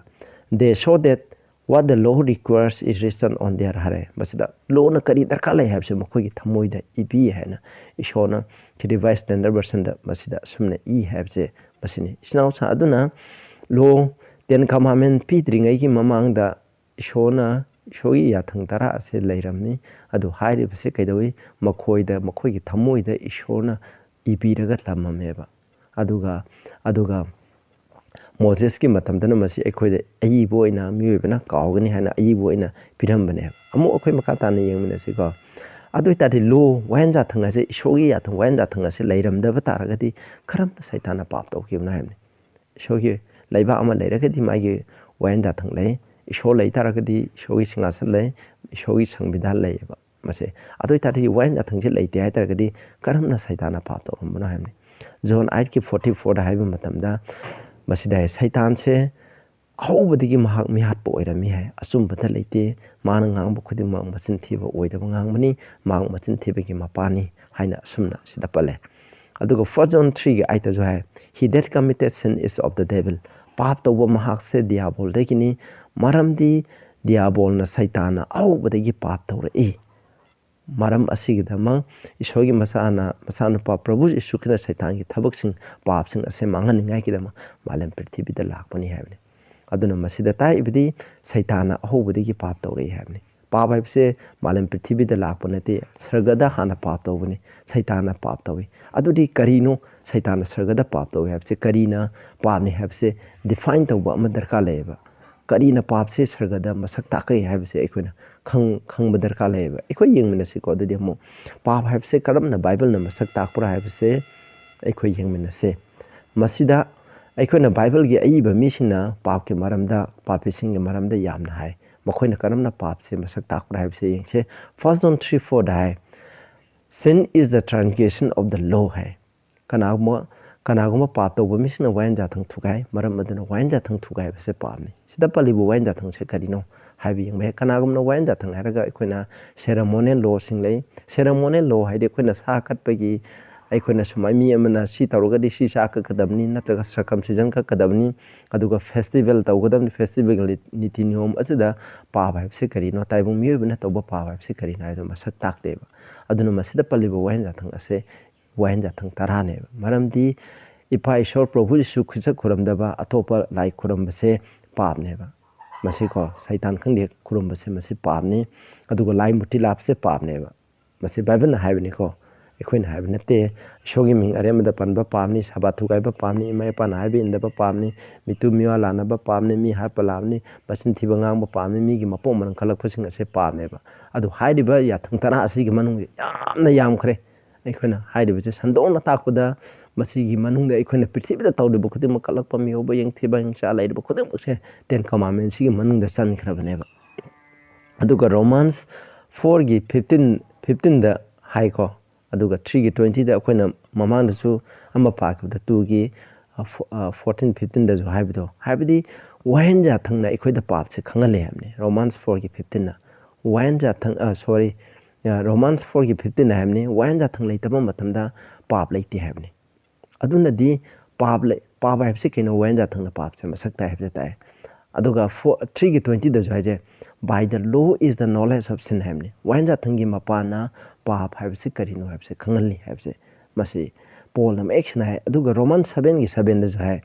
"They show that what the law requires is written on their heart" ꯍꯥꯏꯔꯦ꯫ ꯃꯁꯤꯗ law ꯅ ꯀꯔꯤ ꯗꯔꯀꯥꯔ ꯂꯩ ꯍꯥꯏꯕꯁꯦ ꯃꯈꯣꯏꯒꯤ ꯊꯃꯣꯏꯗ ꯏꯕꯤ ꯍꯥꯏꯅ ꯏꯁꯣꯔꯅ Revised Standard Version ꯗ ꯃꯁꯤꯗ ꯑꯁꯨꯝꯅ ꯏ ꯍꯥꯏꯕꯁꯦ ꯃꯁꯤꯅꯤ꯫ ꯏꯆꯤꯟ ꯏꯅꯥꯎꯁꯤꯡ ꯑꯗꯨꯅ law, Ten Commandment ꯄꯤꯗ꯭ꯔꯤꯉꯩꯒꯤ ꯃꯃꯥꯡꯗ ꯏꯁꯣꯔꯅ, ꯏꯁꯣꯔꯒꯤ ꯌꯥꯊꯪ ꯇꯔꯥ ꯑꯁꯦ ꯂꯩꯔꯝꯃꯤ꯫ ꯑꯗꯨ ꯍꯥꯏꯔꯤꯕꯁꯦ ꯀꯩꯗꯧꯏ? ꯃꯈꯣꯏꯗ, ꯃꯈꯣꯏꯒꯤ ꯊꯃꯣꯏꯗ ꯏꯁꯣꯔꯅ ꯏꯕꯤꯔꯒ ꯊꯝꯃꯝꯃꯦꯕ꯫ ꯑꯗꯨꯒ, ꯑꯗꯨꯒ ꯃꯣꯖꯦꯁꯀꯤ ꯃꯇꯝꯗꯅ ꯃꯁꯤ ꯑꯩꯈꯣꯏꯗ ꯑꯏꯕ ꯑꯣꯏꯅ, ꯃꯤꯑꯣꯏꯕꯅ ꯀꯥꯎꯒꯅꯤ ꯍꯥꯏꯅ ꯑꯏꯕ ꯑꯣꯏꯅ ꯄꯤꯔꯝꯕꯅꯦꯕ꯫ ꯑꯃꯨꯛ ꯑꯩꯈꯣꯏ ꯃꯈꯥ ꯇꯥꯅ ꯌꯦꯡꯃꯤꯟꯅꯁꯤꯀꯣ꯫ ꯑꯗꯨ ꯑꯣꯏ ꯇꯥꯔꯗꯤ law, ꯋꯥꯌꯦꯜ ꯌꯥꯊꯪ ꯑꯁꯦ, ꯏꯁꯣꯔꯒꯤ ꯌꯥꯊꯪ, ꯋꯥꯌꯦꯜ ꯌꯥꯊꯪ ꯑꯁꯦ ꯂꯩꯔꯝꯗꯕ ꯇꯥꯔꯒꯗꯤ ꯀꯔꯝꯅ ꯁꯩꯇꯥꯟꯅ ꯄꯥꯞ ꯇꯧꯈꯤꯕꯅꯣ ꯍꯥꯏꯕꯅꯤ꯫ ꯏꯁꯣꯔꯒꯤ ꯂꯩꯕꯥꯛ ꯑꯃ ꯂꯩꯔꯒꯗꯤ ꯃꯥꯒꯤ ꯋꯥꯌꯦꯜ ꯌꯥꯊꯪ ꯂꯩ꯫ ꯏꯁꯣꯔ ꯂꯩ ꯇꯥꯔꯒꯗꯤ ꯏꯁꯣꯔꯒꯤ ꯁꯤꯡꯍꯥꯁꯟ ꯂꯩ, ꯏꯁꯣꯔꯒꯤ ꯁꯪꯕꯤꯙꯥꯟ ꯂꯩꯌꯦꯕ꯫ ꯃꯁꯦ, ꯑꯗꯨ ꯑꯣꯏ ꯇꯥꯔꯗꯤ ꯋꯥꯌꯦꯜ ꯌꯥꯊꯪꯁꯦ ꯂꯩꯇꯦ ꯍꯥꯏ ꯇꯥꯔꯒꯗꯤ ꯀꯔꯝꯅ ꯁꯩꯇꯥꯟꯅ ꯄꯥꯞ ꯇꯧꯔꯝꯕꯅꯣ ꯍꯥꯏꯕꯅꯤ꯫ John eight ꯀꯤ forty four ꯗ ꯍꯥꯏꯕ ꯃꯇꯝꯗ ꯃꯁꯤꯗ ꯍꯥꯏ, ꯁꯩꯇꯥꯟꯁꯦ ꯑꯍꯧꯕꯗꯒꯤ ꯃꯍꯥꯛ ꯃꯤꯍꯥꯠꯄ ꯑꯣꯏꯔꯝꯃꯤ ꯍꯥꯏ, ꯑꯆꯨꯝꯕꯗ ꯂꯩꯇꯦ, ꯃꯥꯅ ꯉꯥꯡꯕ ꯈꯨꯗꯤꯡꯃꯛ ꯃꯆꯤꯟ ꯊꯤꯕ ꯑꯣꯏꯗꯕ ꯉꯥꯡꯕꯅꯤ, ꯃꯍꯥꯛ ꯃꯆꯤꯟ ꯊꯤꯕꯒꯤ ꯃꯄꯥꯅꯤ ꯍꯥꯏꯅ ꯑꯁꯨꯝꯅ ꯁꯤꯗ ꯄꯜꯂꯦ꯫ ꯑꯗꯨꯒ First John three ꯒꯤ eight ꯇꯁꯨ ꯍꯥꯏ, "He that committeth sin is of the devil." ꯄꯥꯞ ꯇꯧꯕ ꯃꯍꯥꯛꯁꯦ ꯗꯤꯌꯥꯕꯣꯜꯗꯒꯤꯅꯤ, ꯃꯔꯝꯗꯤ ꯗꯤꯌꯥꯕꯣꯜꯅ, ꯁꯩꯇꯥꯟꯅ ꯑꯍꯧꯕꯗꯒꯤ ꯄꯥꯞ ꯇꯧꯔꯛꯏ꯫ ꯃꯔꯝ ꯑꯁꯤꯒꯤꯗꯃꯛ ꯏꯁꯣꯔꯒꯤ ꯃꯆꯥꯅ, ꯃꯆꯥꯅꯨꯄꯥ ꯄ꯭ꯔꯚꯨ ꯌꯤꯁꯨ ꯈ꯭ꯔꯤꯁꯇ ꯁꯩꯇꯥꯟꯒꯤ ꯊꯕꯛꯁꯤꯡ, ꯄꯥꯞꯁꯤꯡ ꯑꯁꯦ ꯃꯥꯡꯍꯟꯅꯤꯡꯉꯥꯏꯒꯤꯗꯃꯛ ꯃꯥꯂꯦꯝ ꯄ꯭ꯔꯤꯊꯤꯕꯤꯗ ꯂꯥꯛꯄꯅꯤ ꯍꯥꯏꯕꯅꯤ꯫ ꯑꯗꯨꯅ ꯃꯁꯤꯗ ꯇꯥꯛꯏꯕꯗꯤ ꯁꯩꯇꯥꯟꯅ ꯑꯍꯧꯕꯗꯒꯤ ꯄꯥꯞ ꯇꯧꯔꯛꯏ ꯍꯥꯏꯕꯅꯤ꯫ ꯄꯥꯞ ꯍꯥꯏꯕꯁꯦ ꯃꯥꯂꯦꯝ ꯄ꯭ꯔꯤꯊꯤꯕꯤꯗ ꯂꯥꯛꯄ ꯅꯠꯇꯦ, ꯁꯔꯒꯗ ꯍꯥꯟꯅ ꯄꯥꯞ ꯇꯧꯕꯅꯤ, ꯁꯩꯇꯥꯟꯅ ꯄꯥꯞ ꯇꯧꯏ꯫ ꯑꯗꯨꯗꯤ ꯀꯔꯤꯅꯣ ꯁꯩꯇꯥꯟꯅ ꯁꯔꯒꯗ ꯄꯥꯞ ꯇꯧꯏ ꯍꯥꯏꯕꯁꯦ? ꯀꯔꯤꯅ ꯄꯥꯞꯅꯤ ꯍꯥꯏꯕꯁꯦ ꯗꯤꯐꯥꯏꯟ ꯇꯧꯕ ꯑꯃ ꯗꯔꯀꯥꯔ ꯂꯩꯌꯦꯕ꯫ ꯀꯔꯤꯅ ꯄꯥꯞꯁꯦ ꯁꯔꯒꯗ ꯃꯁꯛ ꯇꯥꯛꯀꯩ ꯍꯥꯏꯕꯁꯦ ꯑꯩꯈꯣꯏꯅ ꯈꯪ-, ꯈꯪꯕ ꯗꯔꯀꯥꯔ ꯂꯩꯌꯦꯕ꯫ ꯑꯩꯈꯣꯏ ꯌꯦꯡꯃꯤꯟꯅꯁꯤꯀꯣ꯫ ꯑꯗꯨꯗꯤ ꯑꯃꯨꯛ ꯄꯥꯞ ꯍꯥꯏꯕꯁꯦ ꯀꯔꯝꯅ ꯕꯥꯏꯕꯜꯅ ꯃꯁꯛ ꯇꯥꯛꯄ꯭ꯔꯥ ꯍꯥꯏꯕꯁꯦ ꯑꯩꯈꯣꯏ ꯌꯦꯡꯃꯤꯟꯅꯁꯦ꯫ ꯃꯁꯤꯗ ꯑꯩꯈꯣꯏꯅ ꯕꯥꯏꯕꯜꯒꯤ ꯑꯏꯕ ꯃꯤꯁꯤꯡꯅ ꯄꯥꯞꯀꯤ ꯃꯔꯝꯗ, ꯄꯥꯄꯤꯁꯤꯡꯒꯤ ꯃꯔꯝꯗ ꯌꯥꯝꯅ ꯍꯥꯏ꯫ ꯃꯈꯣꯏꯅ ꯀꯔꯝꯅ ꯄꯥꯞꯁꯦ ꯃꯁꯛ ꯇꯥꯛꯄ꯭ꯔꯥ ꯍꯥꯏꯕꯁꯦ ꯌꯦꯡꯁꯦ꯫ First John three four the high, "Sin is the transgression of the law" ꯍꯥꯏ꯫ ꯀꯅꯥꯒꯨꯝꯕ, ꯀꯅꯥꯒꯨꯝꯕ ꯄꯥꯞ ꯇꯧꯕ ꯃꯤꯁꯤꯡꯅ ꯋꯥꯌꯦꯟ ꯖꯥꯊꯪ ꯊꯨꯒꯥꯏ, ꯃꯔꯝ ꯑꯗꯨꯅ ꯋꯥꯌꯦꯟ ꯖꯥꯊꯪ ꯊꯨꯒꯥꯏꯕꯁꯦ ꯄꯥꯞꯅꯤ꯫ ꯁꯤꯗ ꯄꯜꯂꯤꯕ ꯋꯥꯌꯦꯟ ꯖꯥꯊꯪꯁꯦ ꯀꯔꯤꯅꯣ ꯍꯥꯏꯕ ꯌꯦꯡꯕ ꯌꯥꯏ꯫ ꯀꯅꯥꯒꯨꯝꯕꯅ ꯋꯥꯌꯦꯟ ꯖꯥꯊꯪ ꯍꯥꯏꯔꯒ ꯑꯩꯈꯣꯏꯅ ceremonial law ꯁꯤꯡ ꯂꯩ꯫ Ceremonial law ꯍꯥꯏꯗꯤ ꯑꯩꯈꯣꯏꯅ ꯁꯥ ꯀꯠꯄꯒꯤ, ꯑꯩꯈꯣꯏꯅ ꯁꯨꯃꯥꯏꯅ ꯃꯤ ꯑꯃꯅ ꯁꯤ ꯇꯧꯔꯒꯗꯤ ꯁꯤ ꯁꯥ ꯀꯛꯀꯗꯕꯅꯤ, ꯅꯠꯇ꯭ꯔꯒ circumcision ꯀꯛꯀꯗꯕꯅꯤ, ꯑꯗꯨꯒ festival ꯇꯧꯒꯗꯕꯅꯤ, festival ꯒꯤ ꯅꯤꯇꯤ ꯅꯤꯌꯣꯝ ꯑꯁꯤꯗ ꯄꯥꯞ ꯍꯥꯏꯕꯁꯤ ꯀꯔꯤꯅꯣ, ꯇꯥꯏꯕꯪ ꯃꯤꯑꯣꯏꯕꯅ ꯇꯧꯕ ꯄꯥꯞ ꯍꯥꯏꯕꯁꯤ ꯀꯔꯤꯅꯣ ꯍꯥꯏꯕꯗꯨ ꯃꯁꯛ ꯇꯥꯛꯇꯦꯕ꯫ ꯑꯗꯨꯅ ꯃꯁꯤꯗ ꯄꯜꯂꯤꯕ ꯋꯥꯌꯦꯟ ꯖꯥꯊꯪ ꯑꯁꯦ ꯋꯥꯌꯦꯟ ꯖꯥꯊꯪ ꯇꯔꯥꯅꯦꯕ꯫ ꯃꯔꯝꯗꯤ ꯏꯄꯥ ꯏꯁꯣꯔ ꯄ꯭ꯔꯚꯨ ꯖꯤꯁꯨ ꯈ꯭ꯔꯤꯁꯇ ꯈꯨꯔꯨꯝꯗꯕ, ꯑꯇꯣꯞꯄ ꯂꯥꯏ ꯈꯨꯔꯨꯝꯕꯁꯦ ꯄꯥꯞꯅꯦꯕ꯫ ꯃꯁꯤꯀꯣ, ꯁꯩꯇꯥꯟ ꯈꯪꯗꯦ ꯈꯨꯔꯨꯝꯕꯁꯦ ꯃꯁꯤ ꯄꯥꯞꯅꯤ꯫ ꯑꯗꯨꯒ ꯂꯥꯏ ꯃꯨꯔꯇꯤ ꯂꯥꯠꯄꯁꯦ ꯄꯥꯞꯅꯦꯕ꯫ ꯃꯁꯤ ꯕꯥꯏꯕꯜꯅ ꯍꯥꯏꯕꯅꯤꯀꯣ, ꯑꯩꯈꯣꯏꯅ ꯍꯥꯏꯕ ꯅꯠꯇꯦ꯫ ꯏꯁꯣꯔꯒꯤ ꯃꯤꯡ ꯑꯔꯦꯝꯕꯗ ꯄꯟꯕ ꯄꯥꯞꯅꯤ, ꯁꯥꯕꯥꯠ ꯊꯨꯒꯥꯏꯕ ꯄꯥꯞꯅꯤ, ꯏꯃꯥ ꯏꯄꯥꯅ ꯍꯥꯏꯕ ꯏꯟꯗꯕ ꯄꯥꯞꯅꯤ, ꯃꯤꯇꯨ ꯃꯤꯋꯥ ꯂꯥꯟꯅꯕ ꯄꯥꯞꯅꯤ, ꯃꯤ ꯍꯥꯠꯄ ꯂꯥꯞꯅꯤ, ꯃꯆꯤꯟ ꯊꯤꯕ ꯉꯥꯡꯕ ꯄꯥꯞꯅꯤ, ꯃꯤꯒꯤ ꯃꯄꯣꯛ ꯃꯔꯝ ꯀꯜꯂꯛꯄꯁꯤꯡ ꯑꯁꯦ ꯄꯥꯞꯅꯦꯕ꯫ ꯑꯗꯨ ꯍꯥꯏꯔꯤꯕ ꯌꯥꯊꯪ ꯇꯔꯥ ꯑꯁꯤꯒꯤ ꯃꯅꯨꯡꯗ ꯌꯥꯝꯅ ꯌꯥꯝꯈ꯭ꯔꯦ꯫ ꯑꯩꯈꯣꯏꯅ ꯍꯥꯏꯔꯤꯕꯁꯦ ꯁꯟꯗꯣꯛꯅ ꯇꯥꯛꯄꯗ, ꯃꯁꯤꯒꯤ ꯃꯅꯨꯡꯗ ꯑꯩꯈꯣꯏꯅ ꯄ꯭ꯔꯤꯊꯤꯕꯤꯗ ꯇꯧꯔꯤꯕ ꯈꯨꯗꯤꯡꯃꯛ, ꯀꯜꯂꯛꯄ, ꯃꯤꯑꯣꯏꯕ ꯌꯦꯡꯊꯤꯕ, ꯍꯤꯡꯁꯥ ꯂꯩꯔꯤꯕ ꯈꯨꯗꯤꯡꯃꯛꯁꯦ Ten Commandments ꯁꯤꯒꯤ ꯃꯅꯨꯡꯗ ꯆꯟꯈ꯭ꯔꯕꯅꯦꯕ꯫ ꯑꯗꯨꯒ Romans four ꯒꯤ fifteen, fifteen ꯗ ꯍꯥꯏꯀꯣ, ꯑꯗꯨꯒ three ꯒꯤ twenty ꯗ ꯑꯩꯈꯣꯏꯅ ꯃꯃꯥꯡꯗꯁꯨ ꯑꯃ ꯄꯥꯈꯤꯕꯗ, two ꯒꯤ, ꯑ, fo-, ꯑ, fourteen fifteen ꯗꯁꯨ ꯍꯥꯏꯕꯗꯣ, ꯍꯥꯏꯕꯗꯤ ꯋꯥꯌꯦꯟ ꯌꯥꯊꯪꯅ ꯑꯩꯈꯣꯏꯗ ꯄꯥꯞꯁꯦ ꯈꯪꯍꯜꯂꯦ ꯍꯥꯏꯕꯅꯤ꯫ Romans four ꯒꯤ fifteen ꯅ ꯋꯥꯌꯦꯟ ꯌꯥꯊꯪ, ꯑ, sorry, ꯑ, Romans four ꯒꯤ fifteen ꯅ ꯍꯥꯏꯕꯅꯤ, ꯋꯥꯌꯦꯟ ꯌꯥꯊꯪ ꯂꯩꯇꯕ ꯃꯇꯝꯗ ꯄꯥꯞ ꯂꯩꯇꯦ ꯍꯥꯏꯕꯅꯤ꯫ ꯑꯗꯨꯅꯗꯤ ꯄꯥꯞ ꯂꯩ, ꯄꯥꯞ ꯍꯥꯏꯕꯁꯤ ꯀꯩꯅꯣ? ꯋꯥꯌꯦꯟ ꯖꯥꯊꯪꯅ ꯄꯥꯞꯁꯦ ꯃꯁꯛ ꯇꯥꯛꯑꯦ ꯍꯥꯏꯕꯁꯦ ꯇꯥꯛꯑꯦ꯫ ꯑꯗꯨꯒ ꯊ꯭ꯔꯤꯒꯤ ꯇ꯭ꯋꯦꯟꯇꯤꯗꯁꯨ ꯍꯥꯏꯁꯦ, "By the law is the knowledge of sin" ꯍꯥꯏꯕꯅꯤ꯫ ꯋꯥꯌꯦꯟ ꯖꯥꯊꯪꯒꯤ ꯃꯄꯥꯟꯅ ꯄꯥꯞ ꯍꯥꯏꯕꯁꯤ ꯀꯔꯤꯅꯣ ꯍꯥꯏꯕꯁꯦ ꯈꯪꯍꯜꯂꯤ ꯍꯥꯏꯕꯁꯦ ꯃꯁꯤ ꯄꯣꯜꯅ ꯃꯌꯦꯛ ꯁꯦꯡꯅ ꯍꯥꯏ꯫ ꯑꯗꯨꯒ ꯔꯣꯃꯟ ꯁꯚꯦꯟꯒꯤ ꯁꯚꯦꯟꯗꯁꯨ ꯍꯥꯏ,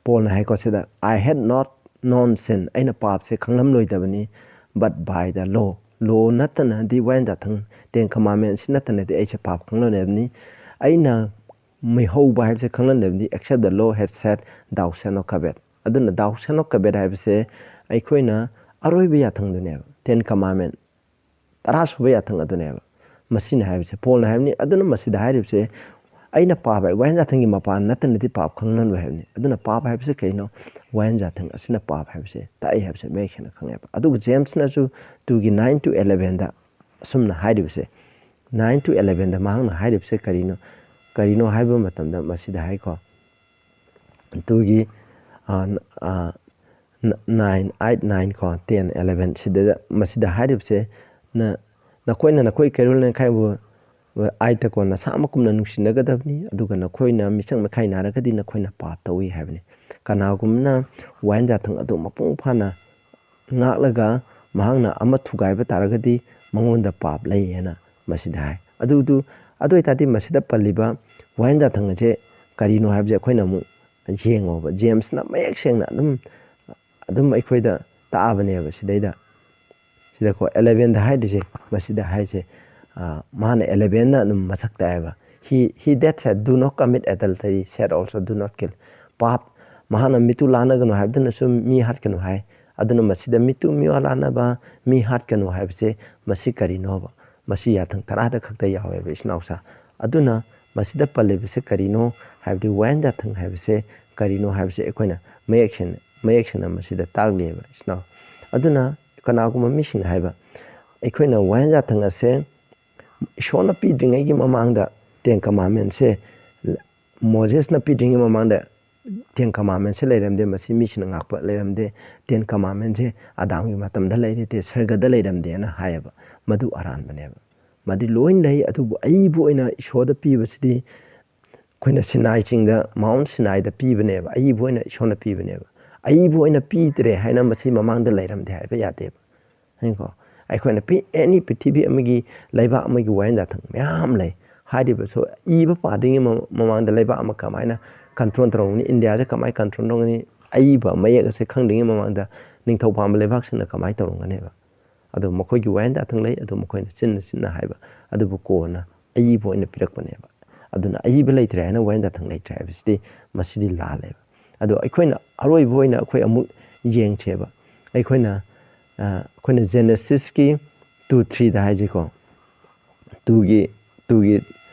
ꯄꯣꯜꯅ ꯍꯥꯏꯀꯣ ꯁꯤꯗ, "I had not known sin", ꯑꯩꯅ ꯄꯥꯞꯁꯦ ꯈꯪꯂꯝꯂꯣꯏꯗꯕꯅꯤ, "but by the law", law ꯅꯠꯇꯅꯗꯤ, ꯋꯥꯌꯦꯟ ꯖꯥꯊꯪ, ꯇꯦꯟ ꯀꯃꯥꯟꯃꯦꯟꯁꯤ ꯅꯠꯇꯅꯗꯤ ꯑꯩꯁꯦ ꯄꯥꯞ ꯈꯪꯂꯝꯂꯣꯏꯗꯕꯅꯤ꯫ ꯑꯩꯅ ꯃꯤꯍꯧꯕ ꯍꯥꯏꯕꯁꯦ ꯈꯪꯂꯝꯗꯕꯅꯤ, "Except the law had said, 'Thou shalt not covet.'" ꯑꯗꯨꯅ "Thou shalt not covet" ꯍꯥꯏꯕꯁꯦ ꯑꯩꯈꯣꯏꯅ ꯑꯔꯣꯏꯕ ꯌꯥꯊꯪꯗꯨꯅꯦꯕ, ꯇꯦꯟ ꯀꯃꯥꯟꯃꯦꯟ ꯇꯔꯥ ꯁꯨꯕ ꯌꯥꯊꯪ ꯑꯗꯨꯅꯦꯕ꯫ ꯃꯁꯤꯅ ꯍꯥꯏꯕꯁꯦ, ꯄꯣꯜꯅ ꯍꯥꯏꯕꯅꯤ꯫ ꯑꯗꯨꯅ ꯃꯁꯤꯗ ꯍꯥꯏꯔꯤꯕꯁꯦ, ꯑꯩꯅ ꯄꯥꯞ ꯍꯥꯏ, ꯋꯥꯌꯦꯟ ꯖꯥꯊꯪꯒꯤ ꯃꯄꯥꯟ ꯅꯠꯇꯅꯗꯤ ꯄꯥꯞ ꯈꯪꯂꯝꯂꯣꯏ ꯍꯥꯏꯕꯅꯤ꯫ ꯑꯗꯨꯅ ꯄꯥꯞ ꯍꯥꯏꯕꯁꯦ ꯀꯩꯅꯣ? ꯋꯥꯌꯦꯟ ꯖꯥꯊꯪ ꯑꯁꯤꯅ ꯄꯥꯞ ꯍꯥꯏꯕꯁꯦ ꯇꯥꯛꯏ ꯍꯥꯏꯕꯁꯦ ꯃꯌꯦꯛ ꯁꯦꯡꯅ ꯈꯪꯉꯦꯕ꯫ ꯑꯗꯨꯒ ꯖꯦꯝꯁꯅꯁꯨ ꯇꯨꯒꯤ ꯅꯥꯏꯟ to ꯏꯂꯦꯚꯦꯟꯗ ꯑꯁꯨꯝꯅ ꯍꯥꯏꯔꯤꯕꯁꯦ, ꯅꯥꯏꯟ to ꯏꯂꯦꯚꯦꯟꯗ ꯃꯍꯥꯛꯅ ꯍꯥꯏꯔꯤꯕꯁꯦ ꯀꯔꯤꯅꯣ? ꯀꯔꯤꯅꯣ ꯍꯥꯏꯕ ꯃꯇꯝꯗ ꯃꯁꯤꯗ ꯍꯥꯏꯀꯣ, ꯇꯨꯒꯤ, ꯑ, ꯑ, ꯅ-, ꯅꯥꯏꯟ, ꯑꯩꯠ, ꯅꯥꯏꯟ ꯀꯣ, ꯇꯦꯟ, ꯏꯂꯦꯚꯦꯟ ꯁꯤꯗ, ꯃꯁꯤꯗ ꯍꯥꯏꯔꯤꯕꯁꯦ, ꯅ-, "ꯅꯈꯣꯏꯅ ꯅꯈꯣꯏ ꯀꯩꯔꯣꯜ ꯂꯩꯀꯥꯏꯕꯨ", ꯑꯥꯏꯠꯇꯀꯣ, "ꯅꯁꯥꯃꯛꯀꯨꯝꯅ ꯅꯨꯡꯁꯤꯅꯒꯗꯕꯅꯤ, ꯑꯗꯨꯒ ꯅꯈꯣꯏꯅ ꯃꯤꯆꯪ ꯃꯤꯈꯥꯏ ꯅꯥꯔꯒꯗꯤ ꯅꯈꯣꯏꯅ ꯄꯥꯞ ꯇꯧꯏ" ꯍꯥꯏꯕꯅꯤ꯫ ꯀꯅꯥꯒꯨꯝꯕꯅ ꯋꯥꯌꯦꯟ ꯖꯥꯊꯪ ꯑꯗꯨ ꯃꯄꯨꯡ ꯐꯥꯅ ꯉꯥꯛꯂꯒ ꯃꯍꯥꯛꯅ ꯑꯃ ꯊꯨꯒꯥꯏꯕ ꯇꯥꯔꯒꯗꯤ ꯃꯉꯣꯟꯗ ꯄꯥꯞ ꯂꯩ ꯍꯥꯏꯅ ꯃꯁꯤꯗ ꯍꯥꯏ꯫ ꯑꯗꯨꯗꯨ, ꯑꯗꯨ ꯑꯣꯏꯇꯥꯔꯗꯤ ꯃꯁꯤꯗ ꯄꯜꯂꯤꯕ ꯋꯥꯌꯦꯟ ꯖꯥꯊꯪ ꯑꯁꯦ ꯀꯔꯤꯅꯣ ꯍꯥꯏꯕꯁꯦ ꯑꯩꯈꯣꯏꯅ ꯑꯃꯨꯛ ꯌꯦꯡꯉꯣꯕ꯫ ꯖꯦꯝꯁꯅ ꯃꯌꯦꯛ ꯁꯦꯡꯅ ꯑꯗꯨꯝ, ꯑꯗꯨꯝ ꯑꯩꯈꯣꯏꯗ ꯇꯥꯛꯑꯕꯅꯦꯕ ꯁꯤꯗꯩꯗ꯫ ꯁꯤꯗꯀꯣ, ꯏꯂꯦꯚꯦꯟꯗ ꯍꯥꯏꯔꯤꯁꯦ, ꯃꯁꯤꯗ ꯍꯥꯏꯁꯦ, ꯑ, ꯃꯥꯅ ꯏꯂꯦꯚꯦꯟꯅ ꯑꯗꯨꯝ ꯃꯁꯛ ꯇꯥꯛꯑꯦꯕ꯫ "He, he that said, 'Do not commit adultery,' said also, 'Do not kill.'" ꯄꯥꯞ, ꯃꯍꯥꯛꯅ "ꯃꯤꯠꯇꯨ ꯂꯥꯟꯅꯒꯅꯨ" ꯍꯥꯏꯕꯗꯨꯅꯁꯨ "ꯃꯤ ꯍꯥꯠꯀꯅꯨ" ꯍꯥꯏ꯫ ꯑꯗꯨꯅ ꯃꯁꯤꯗ "ꯃꯤꯠꯇꯨ ꯃꯤꯋꯥ ꯂꯥꯟꯅꯕ, ꯃꯤ ꯍꯥꯠꯀꯅꯨ" ꯍꯥꯏꯕꯁꯦ ꯃꯁꯤ ꯀꯔꯤꯅꯣꯕ? ꯃꯁꯤ ꯌꯥꯊꯪ ꯇꯔꯥꯗ ꯈꯛꯇ ꯌꯥꯎꯋꯦꯕ, ꯏꯆꯤꯟ ꯏꯅꯥꯎꯁꯥ꯫ ꯑꯗꯨꯅ ꯃꯁꯤꯗ ꯄꯜꯂꯤꯕꯁꯦ ꯀꯔꯤꯅꯣ ꯍꯥꯏꯕꯗꯤ, ꯋꯥꯌꯦꯟ ꯖꯥꯊꯪ ꯍꯥꯏꯕꯁꯦ ꯀꯔꯤꯅꯣ ꯍꯥꯏꯕꯁꯦ ꯑꯩꯈꯣꯏꯅ ꯃꯌꯦꯛ ꯁꯦꯡꯅ, ꯃꯌꯦꯛ ꯁꯦꯡꯅ ꯃꯁꯤꯗ ꯇꯥꯛꯂꯤꯑꯕ, ꯏꯆꯤꯟ ꯏꯅꯥꯎ꯫ ꯑꯗꯨꯅ ꯀꯅꯥꯒꯨꯝꯕ ꯃꯤꯁꯤꯡꯅ ꯍꯥꯏꯕ, ꯑꯩꯈꯣꯏꯅ ꯋꯥꯌꯦꯟ ꯖꯥꯊꯪ ꯑꯁꯦ ꯏꯁꯣꯔꯅ ꯄꯤꯗ꯭ꯔꯤꯉꯩꯒꯤ ꯃꯃꯥꯡꯗ, ꯇꯦꯟ ꯀꯃꯥꯟꯃꯦꯟꯁꯦ ꯃꯣꯖꯦꯁꯅ ꯄꯤꯗ꯭ꯔꯤꯉꯩ ꯃꯃꯥꯡꯗ ꯇꯦꯟ ꯀꯃꯥꯟꯃꯦꯟꯁꯦ ꯂꯩꯔꯝꯗꯦ, ꯃꯁꯤ ꯃꯤꯁꯤꯡꯅ ꯉꯥꯛꯄ ꯂꯩꯔꯝꯗꯦ, ꯇꯦꯟ ꯀꯃꯥꯟꯃꯦꯟꯁꯦ ꯑꯗꯥꯝꯒꯤ ꯃꯇꯝꯗ ꯂꯩꯔꯦ, ꯁꯔꯒꯗ ꯂꯩꯔꯝꯗꯦꯅ ꯍꯥꯏꯌꯦꯕ꯫ ꯃꯗꯨ ꯑꯔꯥꯟꯕꯅꯦꯕ꯫ ꯃꯗꯤ ꯂꯣꯏꯅ ꯂꯩ, ꯑꯗꯨꯕꯨ ꯑꯏꯕ ꯑꯣꯏꯅ ꯏꯁꯣꯔꯗ ꯄꯤꯕꯁꯤꯗꯤ ꯑꯩꯈꯣꯏꯅ ꯁꯤꯅꯥꯏ ꯆꯤꯡꯗ, ꯃꯥꯎꯟ ꯁꯤꯅꯥꯏꯗ ꯄꯤꯕꯅꯦꯕ, ꯑꯏꯕ ꯑꯣꯏꯅ ꯏꯁꯣꯔꯅ ꯄꯤꯕꯅꯦꯕ꯫ ꯑꯏꯕ ꯑꯣꯏꯅ ꯄꯤꯗ꯭ꯔꯦ ꯍꯥꯏꯅ ꯃꯁꯤ ꯃꯃꯥꯡꯗ ꯂꯩꯔꯝꯗꯦ ꯍꯥꯏꯕ ꯌꯥꯗꯦꯕ꯫ ꯍꯥꯏꯀꯣ? ꯑꯩꯈꯣꯏꯅ ꯄꯤ-, ꯑꯦꯅꯤ ꯄ꯭ꯔꯤꯊꯤꯕꯤ ꯑꯃꯒꯤ ꯂꯩꯕꯥꯛ ꯑꯃꯒꯤ ꯋꯥꯌꯦꯜ ꯌꯥꯊꯪ ꯃꯌꯥꯝ ꯂꯩ꯫ ꯍꯥꯏꯔꯤꯕꯁꯨ ꯏꯕ ꯄꯥꯗ꯭ꯔꯤꯉꯩ ꯃ-, ꯃꯃꯥꯡꯗ ꯂꯩꯕꯥꯛ ꯑꯃ ꯀꯃꯥꯏꯅ ꯀꯟꯇ꯭ꯔꯣꯜ ꯇꯧꯔꯝꯒꯅꯤ, ꯏꯟꯗꯤꯌꯥꯁꯦ ꯀꯃꯥꯏꯅ ꯀꯟꯇ꯭ꯔꯣꯜ ꯇꯧꯒꯅꯤ, ꯑꯏꯕ ꯃꯌꯦꯛ ꯑꯁꯦ ꯈꯪꯗ꯭ꯔꯤꯉꯩ ꯃꯃꯥꯡꯗ ꯅꯤꯡꯊꯧ ꯄꯥꯟꯕ ꯂꯩꯕꯥꯛꯁꯤꯡꯅ ꯀꯃꯥꯏꯅ ꯇꯧꯔꯝꯒꯅꯦꯕ? ꯑꯗꯣ ꯃꯈꯣꯏꯒꯤ ꯋꯥꯌꯦꯜ ꯌꯥꯊꯪ ꯂꯩ, ꯑꯗꯣ ꯃꯈꯣꯏꯅ ꯆꯤꯟꯅ ꯆꯤꯟꯅ ꯍꯥꯏꯕ, ꯑꯗꯨꯕꯨ ꯀꯣꯟꯅ ꯑꯏꯕ ꯑꯣꯏꯅ ꯄꯤꯔꯛꯄꯅꯦꯕ꯫ ꯑꯗꯨꯅ ꯑꯏꯕ ꯂꯩꯇ꯭ꯔꯦ ꯍꯥꯏꯅ ꯋꯥꯌꯦꯜ ꯌꯥꯊꯪ ꯂꯩꯇ꯭ꯔꯦ ꯍꯥꯏꯕꯁꯤꯗꯤ ꯃꯁꯤꯗꯤ ꯂꯥꯜꯂꯦꯕ꯫ ꯑꯗꯣ ꯑꯩꯈꯣꯏꯅ ꯑꯔꯣꯏꯕ ꯑꯣꯏꯅ ꯑꯩꯈꯣꯏ ꯑꯃꯨꯛ ꯌꯦꯡꯁꯦꯕ꯫ ꯑꯩꯈꯣꯏꯅ, ꯑ, ꯑꯩꯈꯣꯏꯅ Genesis ꯀꯤ two three ꯗ ꯍꯥꯏꯁꯤꯀꯣ, two ꯒꯤ, two ꯒꯤ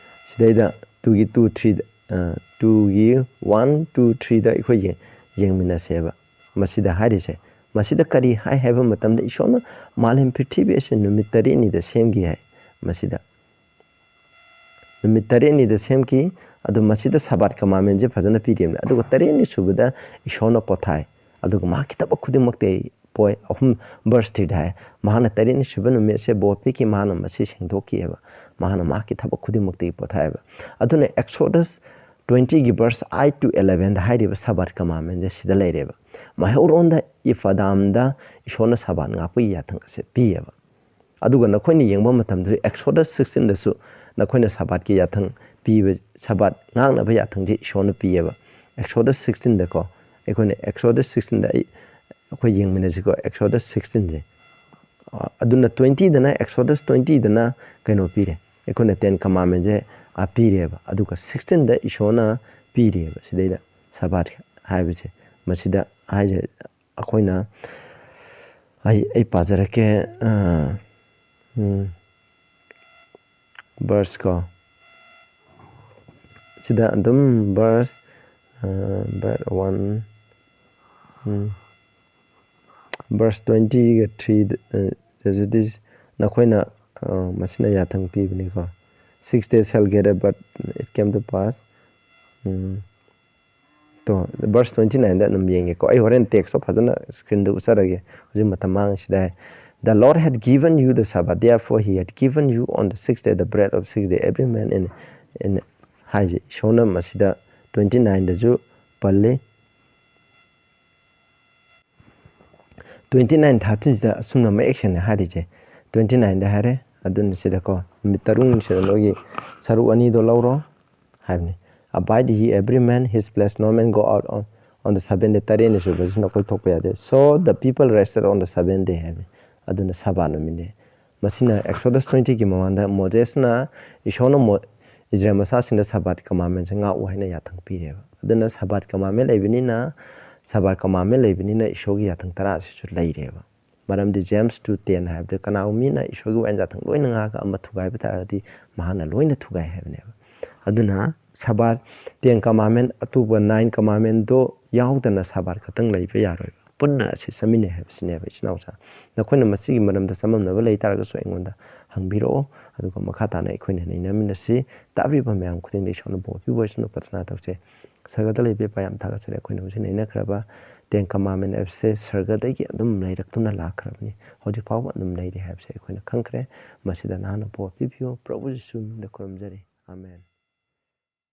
ꯁꯤꯗꯩꯗ two ꯒꯤ two three ꯗ, ꯑ, two ꯒꯤ one, two, three ꯗ ꯑꯩꯈꯣꯏ ꯌꯦꯡ-, ꯌꯦꯡꯃꯤꯟꯅꯁꯦꯕ꯫ ꯃꯁꯤꯗ ꯍꯥꯏꯔꯤꯁꯦ, ꯃꯁꯤꯗ ꯀꯔꯤ ꯍꯥꯏ ꯍꯥꯏꯕ ꯃꯇꯝꯗ ꯏꯁꯣꯔꯅ ꯃꯥꯂꯦꯝ ꯄ꯭ꯔꯤꯊꯤꯕꯤ ꯑꯁꯤ ꯅꯨꯃꯤꯠ ꯇꯔꯦꯠꯅꯤꯗ ꯁꯦꯝꯈꯤ ꯍꯥꯏ꯫ ꯃꯁꯤꯗ ꯅꯨꯃꯤꯠ ꯇꯔꯦꯠꯅꯤꯗ ꯁꯦꯝꯈꯤ꯫ ꯑꯗꯨ ꯃꯁꯤꯗ ꯁꯕꯥꯠ ꯀꯃꯥꯟꯃꯦꯟꯁꯦ ꯐꯖꯅ ꯄꯤꯔꯤꯕꯅꯤ꯫ ꯑꯗꯨꯒ ꯇꯔꯦꯠꯅꯤ ꯁꯨꯕꯗ ꯏꯁꯣꯔꯅ ꯄꯣꯊꯥꯏ꯫ ꯑꯗꯨꯒ ꯃꯍꯥꯛꯀꯤ ꯊꯕꯛ ꯈꯨꯗꯤꯡꯃꯛꯇꯒꯤ ꯄꯣꯏ꯫ ꯑꯍꯨꯝ, verse three ꯗ ꯍꯥꯏ, ꯃꯍꯥꯛꯅ ꯇꯔꯦꯠꯅꯤ ꯁꯨꯕ ꯅꯨꯃꯤꯠꯁꯦ ꯕꯣꯔ ꯄꯤꯈꯤ, ꯃꯍꯥꯛꯅ ꯃꯁꯤ ꯁꯦꯡꯗꯣꯛꯈꯤꯑꯕ꯫ ꯃꯍꯥꯛꯅ ꯃꯍꯥꯛꯀꯤ ꯊꯕꯛ ꯈꯨꯗꯤꯡꯃꯛꯇꯒꯤ ꯄꯣꯊꯥꯏꯑꯕ꯫ ꯑꯗꯨꯅ Exodus twenty ꯒꯤ verse eight to eleven ꯗ ꯍꯥꯏꯔꯤꯕ ꯁꯕꯥꯠ ꯀꯃꯥꯟꯃꯦꯟꯁꯦ ꯁꯤꯗ ꯂꯩꯔꯦꯕ꯫ ꯃꯩꯍꯧꯔꯣꯟꯗ ꯏꯐꯗꯥꯝꯗ ꯏꯁꯣꯔꯅ ꯁꯕꯥꯠ ꯉꯥꯛꯄꯒꯤ ꯌꯥꯊꯪ ꯑꯁꯦ ꯄꯤꯌꯦꯕ꯫ ꯑꯗꯨꯒ ꯅꯈꯣꯏꯅ ꯌꯦꯡꯕ ꯃꯇꯝꯗꯁꯨ Exodus sixteen ꯗꯁꯨ ꯅꯈꯣꯏꯅ ꯁꯕꯥꯠꯀꯤ ꯌꯥꯊꯪ ꯄꯤꯕ, ꯁꯕꯥꯠ ꯉꯥꯛꯅꯕ ꯌꯥꯊꯪꯁꯦ ꯏꯁꯣꯔꯅ ꯄꯤꯌꯦꯕ꯫ Exodus sixteen ꯗꯀꯣ, ꯑꯩꯈꯣꯏꯅ Exodus sixteen ꯗ ꯑꯩ, ꯑꯩꯈꯣꯏ ꯌꯦꯡꯃꯤꯟꯅꯁꯤꯀꯣ, Exodus sixteen ꯁꯦ꯫ ꯑ, ꯑꯗꯨꯅ twenty ꯗꯅ, Exodus twenty ꯗꯅ ꯀꯩꯅꯣ ꯄꯤꯔꯦ, ꯑꯩꯈꯣꯏꯅ Ten Commandment ꯁꯦ, ꯑ, ꯄꯤꯔꯦꯕ꯫ ꯑꯗꯨꯒ sixteen ꯗ ꯏꯁꯣꯔꯅ ꯄꯤꯔꯦꯕ꯫ ꯁꯤꯗꯩꯗ ꯁꯕꯥꯠ ꯍꯥꯏꯕꯁꯦ, ꯃꯁꯤꯗ ꯍꯥꯏꯁꯦ, ꯑꯩꯈꯣꯏꯅ, ꯑꯩ, ꯑꯩ ꯄꯥꯖꯔꯛꯀꯦ꯫ ꯑ, ꯎꯝ, verse ꯀꯣ, ꯁꯤꯗ ꯑꯗꯨꯝ verse, ꯑ, verse one, ꯎꯝ, verse twenty ꯒ three ꯗ, ꯑ, ꯑꯗꯨꯗꯤ ꯅꯈꯣꯏꯅ, ꯑ, ꯃꯁꯤꯅ ꯌꯥꯊꯪ ꯄꯤꯕꯅꯤꯀꯣ꯫ Six days shall gather, but it came to pass. Um. To, verse twenty nine ꯗ ꯑꯗꯨꯝ ꯌꯦꯡꯒꯦꯀꯣ꯫ ꯑꯩ ꯍꯣꯔꯦꯟ text ꯇꯣ ꯐꯖꯅ screen ꯗ ꯎꯠꯆꯔꯒꯦ꯫ ꯍꯧꯖꯤꯛ ꯃꯇꯝ ꯃꯥꯡꯉꯤꯁꯤꯗ ꯍꯥꯏ꯫ "The Lord had given you the Sabbath, therefore he had given you on the sixth day the bread of six day, every man in, in" ꯍꯥꯏꯁꯦ ꯏꯁꯣꯔꯅ ꯃꯁꯤꯗ twenty nineꯗꯁꯨ ꯄꯜꯂꯤ꯫ Twenty nine thirteenꯁꯤꯗ ꯑꯁꯨꯝꯅ ꯃꯌꯦꯛ ꯁꯦꯡꯅ ꯍꯥꯏꯔꯤꯁꯦ, twenty nineꯗ ꯍꯥꯏꯔꯦ, ꯑꯗꯨꯅ ꯁꯤꯗꯀꯣ, "ꯅꯨꯃꯤꯠ ꯇꯔꯨꯛꯅꯤꯁꯤꯗ ꯅꯣꯏꯒꯤ ꯁꯔꯨꯛ ꯑꯅꯤꯗꯣ ꯂꯧꯔꯣ" ꯍꯥꯏꯕꯅꯤ꯫ "Abide ye every man his place, no man go out on, on the seventh day", ꯇꯔꯦꯠꯅꯤ ꯁꯨꯕꯁꯤꯅ ꯑꯩꯈꯣꯏ ꯊꯣꯛꯄ ꯌꯥꯗꯦ꯫ "So the people rested on the seventh day" ꯍꯥꯏꯕꯅꯤ꯫ ꯑꯗꯨꯅ ꯁꯕꯥꯠ ꯅꯨꯃꯤꯠꯅꯤ꯫ ꯃꯁꯤꯅ Exodus twentyꯒꯤ ꯃꯃꯥꯡꯗ ꯃꯣꯖꯦꯁꯅ ꯏꯁꯣꯔꯅ ꯃꯣ-, ꯏꯖꯔꯦꯜ ꯃꯆꯥꯁꯤꯡꯗ ꯁꯕꯥꯠ commandmentꯁꯦ ꯉꯥꯛꯎ ꯍꯥꯏꯅ ꯌꯥꯊꯪ ꯄꯤꯔꯦꯕ꯫ ꯑꯗꯨꯅ ꯁꯕꯥꯠ commandment ꯂꯩꯕꯅꯤꯅ, ꯁꯕꯥꯠ commandment ꯂꯩꯕꯅꯤꯅ ꯏꯁꯣꯔꯒꯤ ꯌꯥꯊꯪ ꯇꯔꯥꯁꯤꯁꯨ ꯂꯩꯔꯦꯕ꯫ ꯃꯔꯝꯗꯤ James two ten ꯍꯥꯏꯕꯗ, "ꯀꯅꯥꯒꯨꯝꯕ ꯃꯤꯅ ꯏꯁꯣꯔꯒꯤ ꯋꯥꯌꯦꯟ ꯌꯥꯊꯪ ꯂꯣꯏꯅ ꯉꯥꯛꯑꯒ ꯑꯃ ꯊꯨꯒꯥꯏꯕ ꯇꯥꯔꯒꯗꯤ ꯃꯍꯥꯛꯅ ꯂꯣꯏꯅ ꯊꯨꯒꯥꯏ" ꯍꯥꯏꯕꯅꯦꯕ꯫ ꯑꯗꯨꯅ ꯁꯕꯥꯠ, ten commandment, ꯑꯇꯣꯞꯄ nine commandmentꯗꯣ ꯌꯥꯎꯗꯅ ꯁꯕꯥꯠ ꯈꯛꯇꯪ ꯂꯩꯕ ꯌꯥꯔꯣꯏꯕ꯫ ꯄꯨꯟꯅ ꯑꯁꯤ ꯆꯠꯃꯤꯟꯅꯩ ꯍꯥꯏꯕꯁꯤꯅꯦꯕ, ꯏꯆꯤꯟ ꯏꯅꯥꯎꯁꯥ꯫ ꯅꯈꯣꯏꯅ ꯃꯁꯤꯒꯤ ꯃꯔꯝꯗ ꯆꯃꯝꯅꯕ ꯂꯩ ꯇꯥꯔꯒꯁꯨ ꯑꯩꯉꯣꯟꯗ ꯍꯪꯕꯤꯔꯛꯑꯣ, ꯑꯗꯨꯒ ꯃꯈꯥ ꯇꯥꯅ ꯑꯩꯈꯣꯏꯅ ꯅꯩꯅꯃꯤꯟꯅꯁꯤ꯫ ꯇꯥꯕꯤꯕ ꯃꯌꯥꯝ ꯈꯨꯗꯤꯡꯗ ꯏꯁꯣꯔꯅ ꯕꯣꯔ ꯄꯤꯕ ꯑꯣꯏꯁꯅꯨ꯫ ꯄ꯭ꯔꯊꯅꯥ ꯇꯧꯁꯦ꯫ ꯁꯔꯒꯗ ꯂꯩꯕ ꯏꯄꯥ, ꯌꯥꯝ ꯊꯥꯒꯠꯆꯔꯤ, ꯑꯩꯈꯣꯏꯅ ꯍꯧꯖꯤꯛ ꯅꯩꯅꯈ꯭ꯔꯕ ten commandment ꯍꯥꯏꯕꯁꯦ ꯁꯔꯒꯗꯒꯤ ꯑꯗꯨꯝ ꯂꯩꯔꯛꯇꯨꯅ ꯂꯥꯛꯈ꯭ꯔꯕꯅꯤ, ꯍꯧꯖꯤꯛ ꯐꯥꯎꯕ ꯑꯗꯨꯝ ꯂꯩꯔꯤ ꯍꯥꯏꯕꯁꯦ ꯑꯩꯈꯣꯏꯅ ꯈꯪꯈ꯭ꯔꯦ꯫ ꯃꯁꯤꯗ ꯅꯍꯥꯛꯅ ꯕꯣꯔ ꯄꯤꯕꯤꯌꯨ꯫ ꯄ꯭ꯔꯚꯨ ꯖꯤꯁꯨ ꯃꯤꯡꯗ ꯈꯨꯔꯨꯝꯖꯔꯤ꯫ ꯑꯥꯃꯦꯟ꯫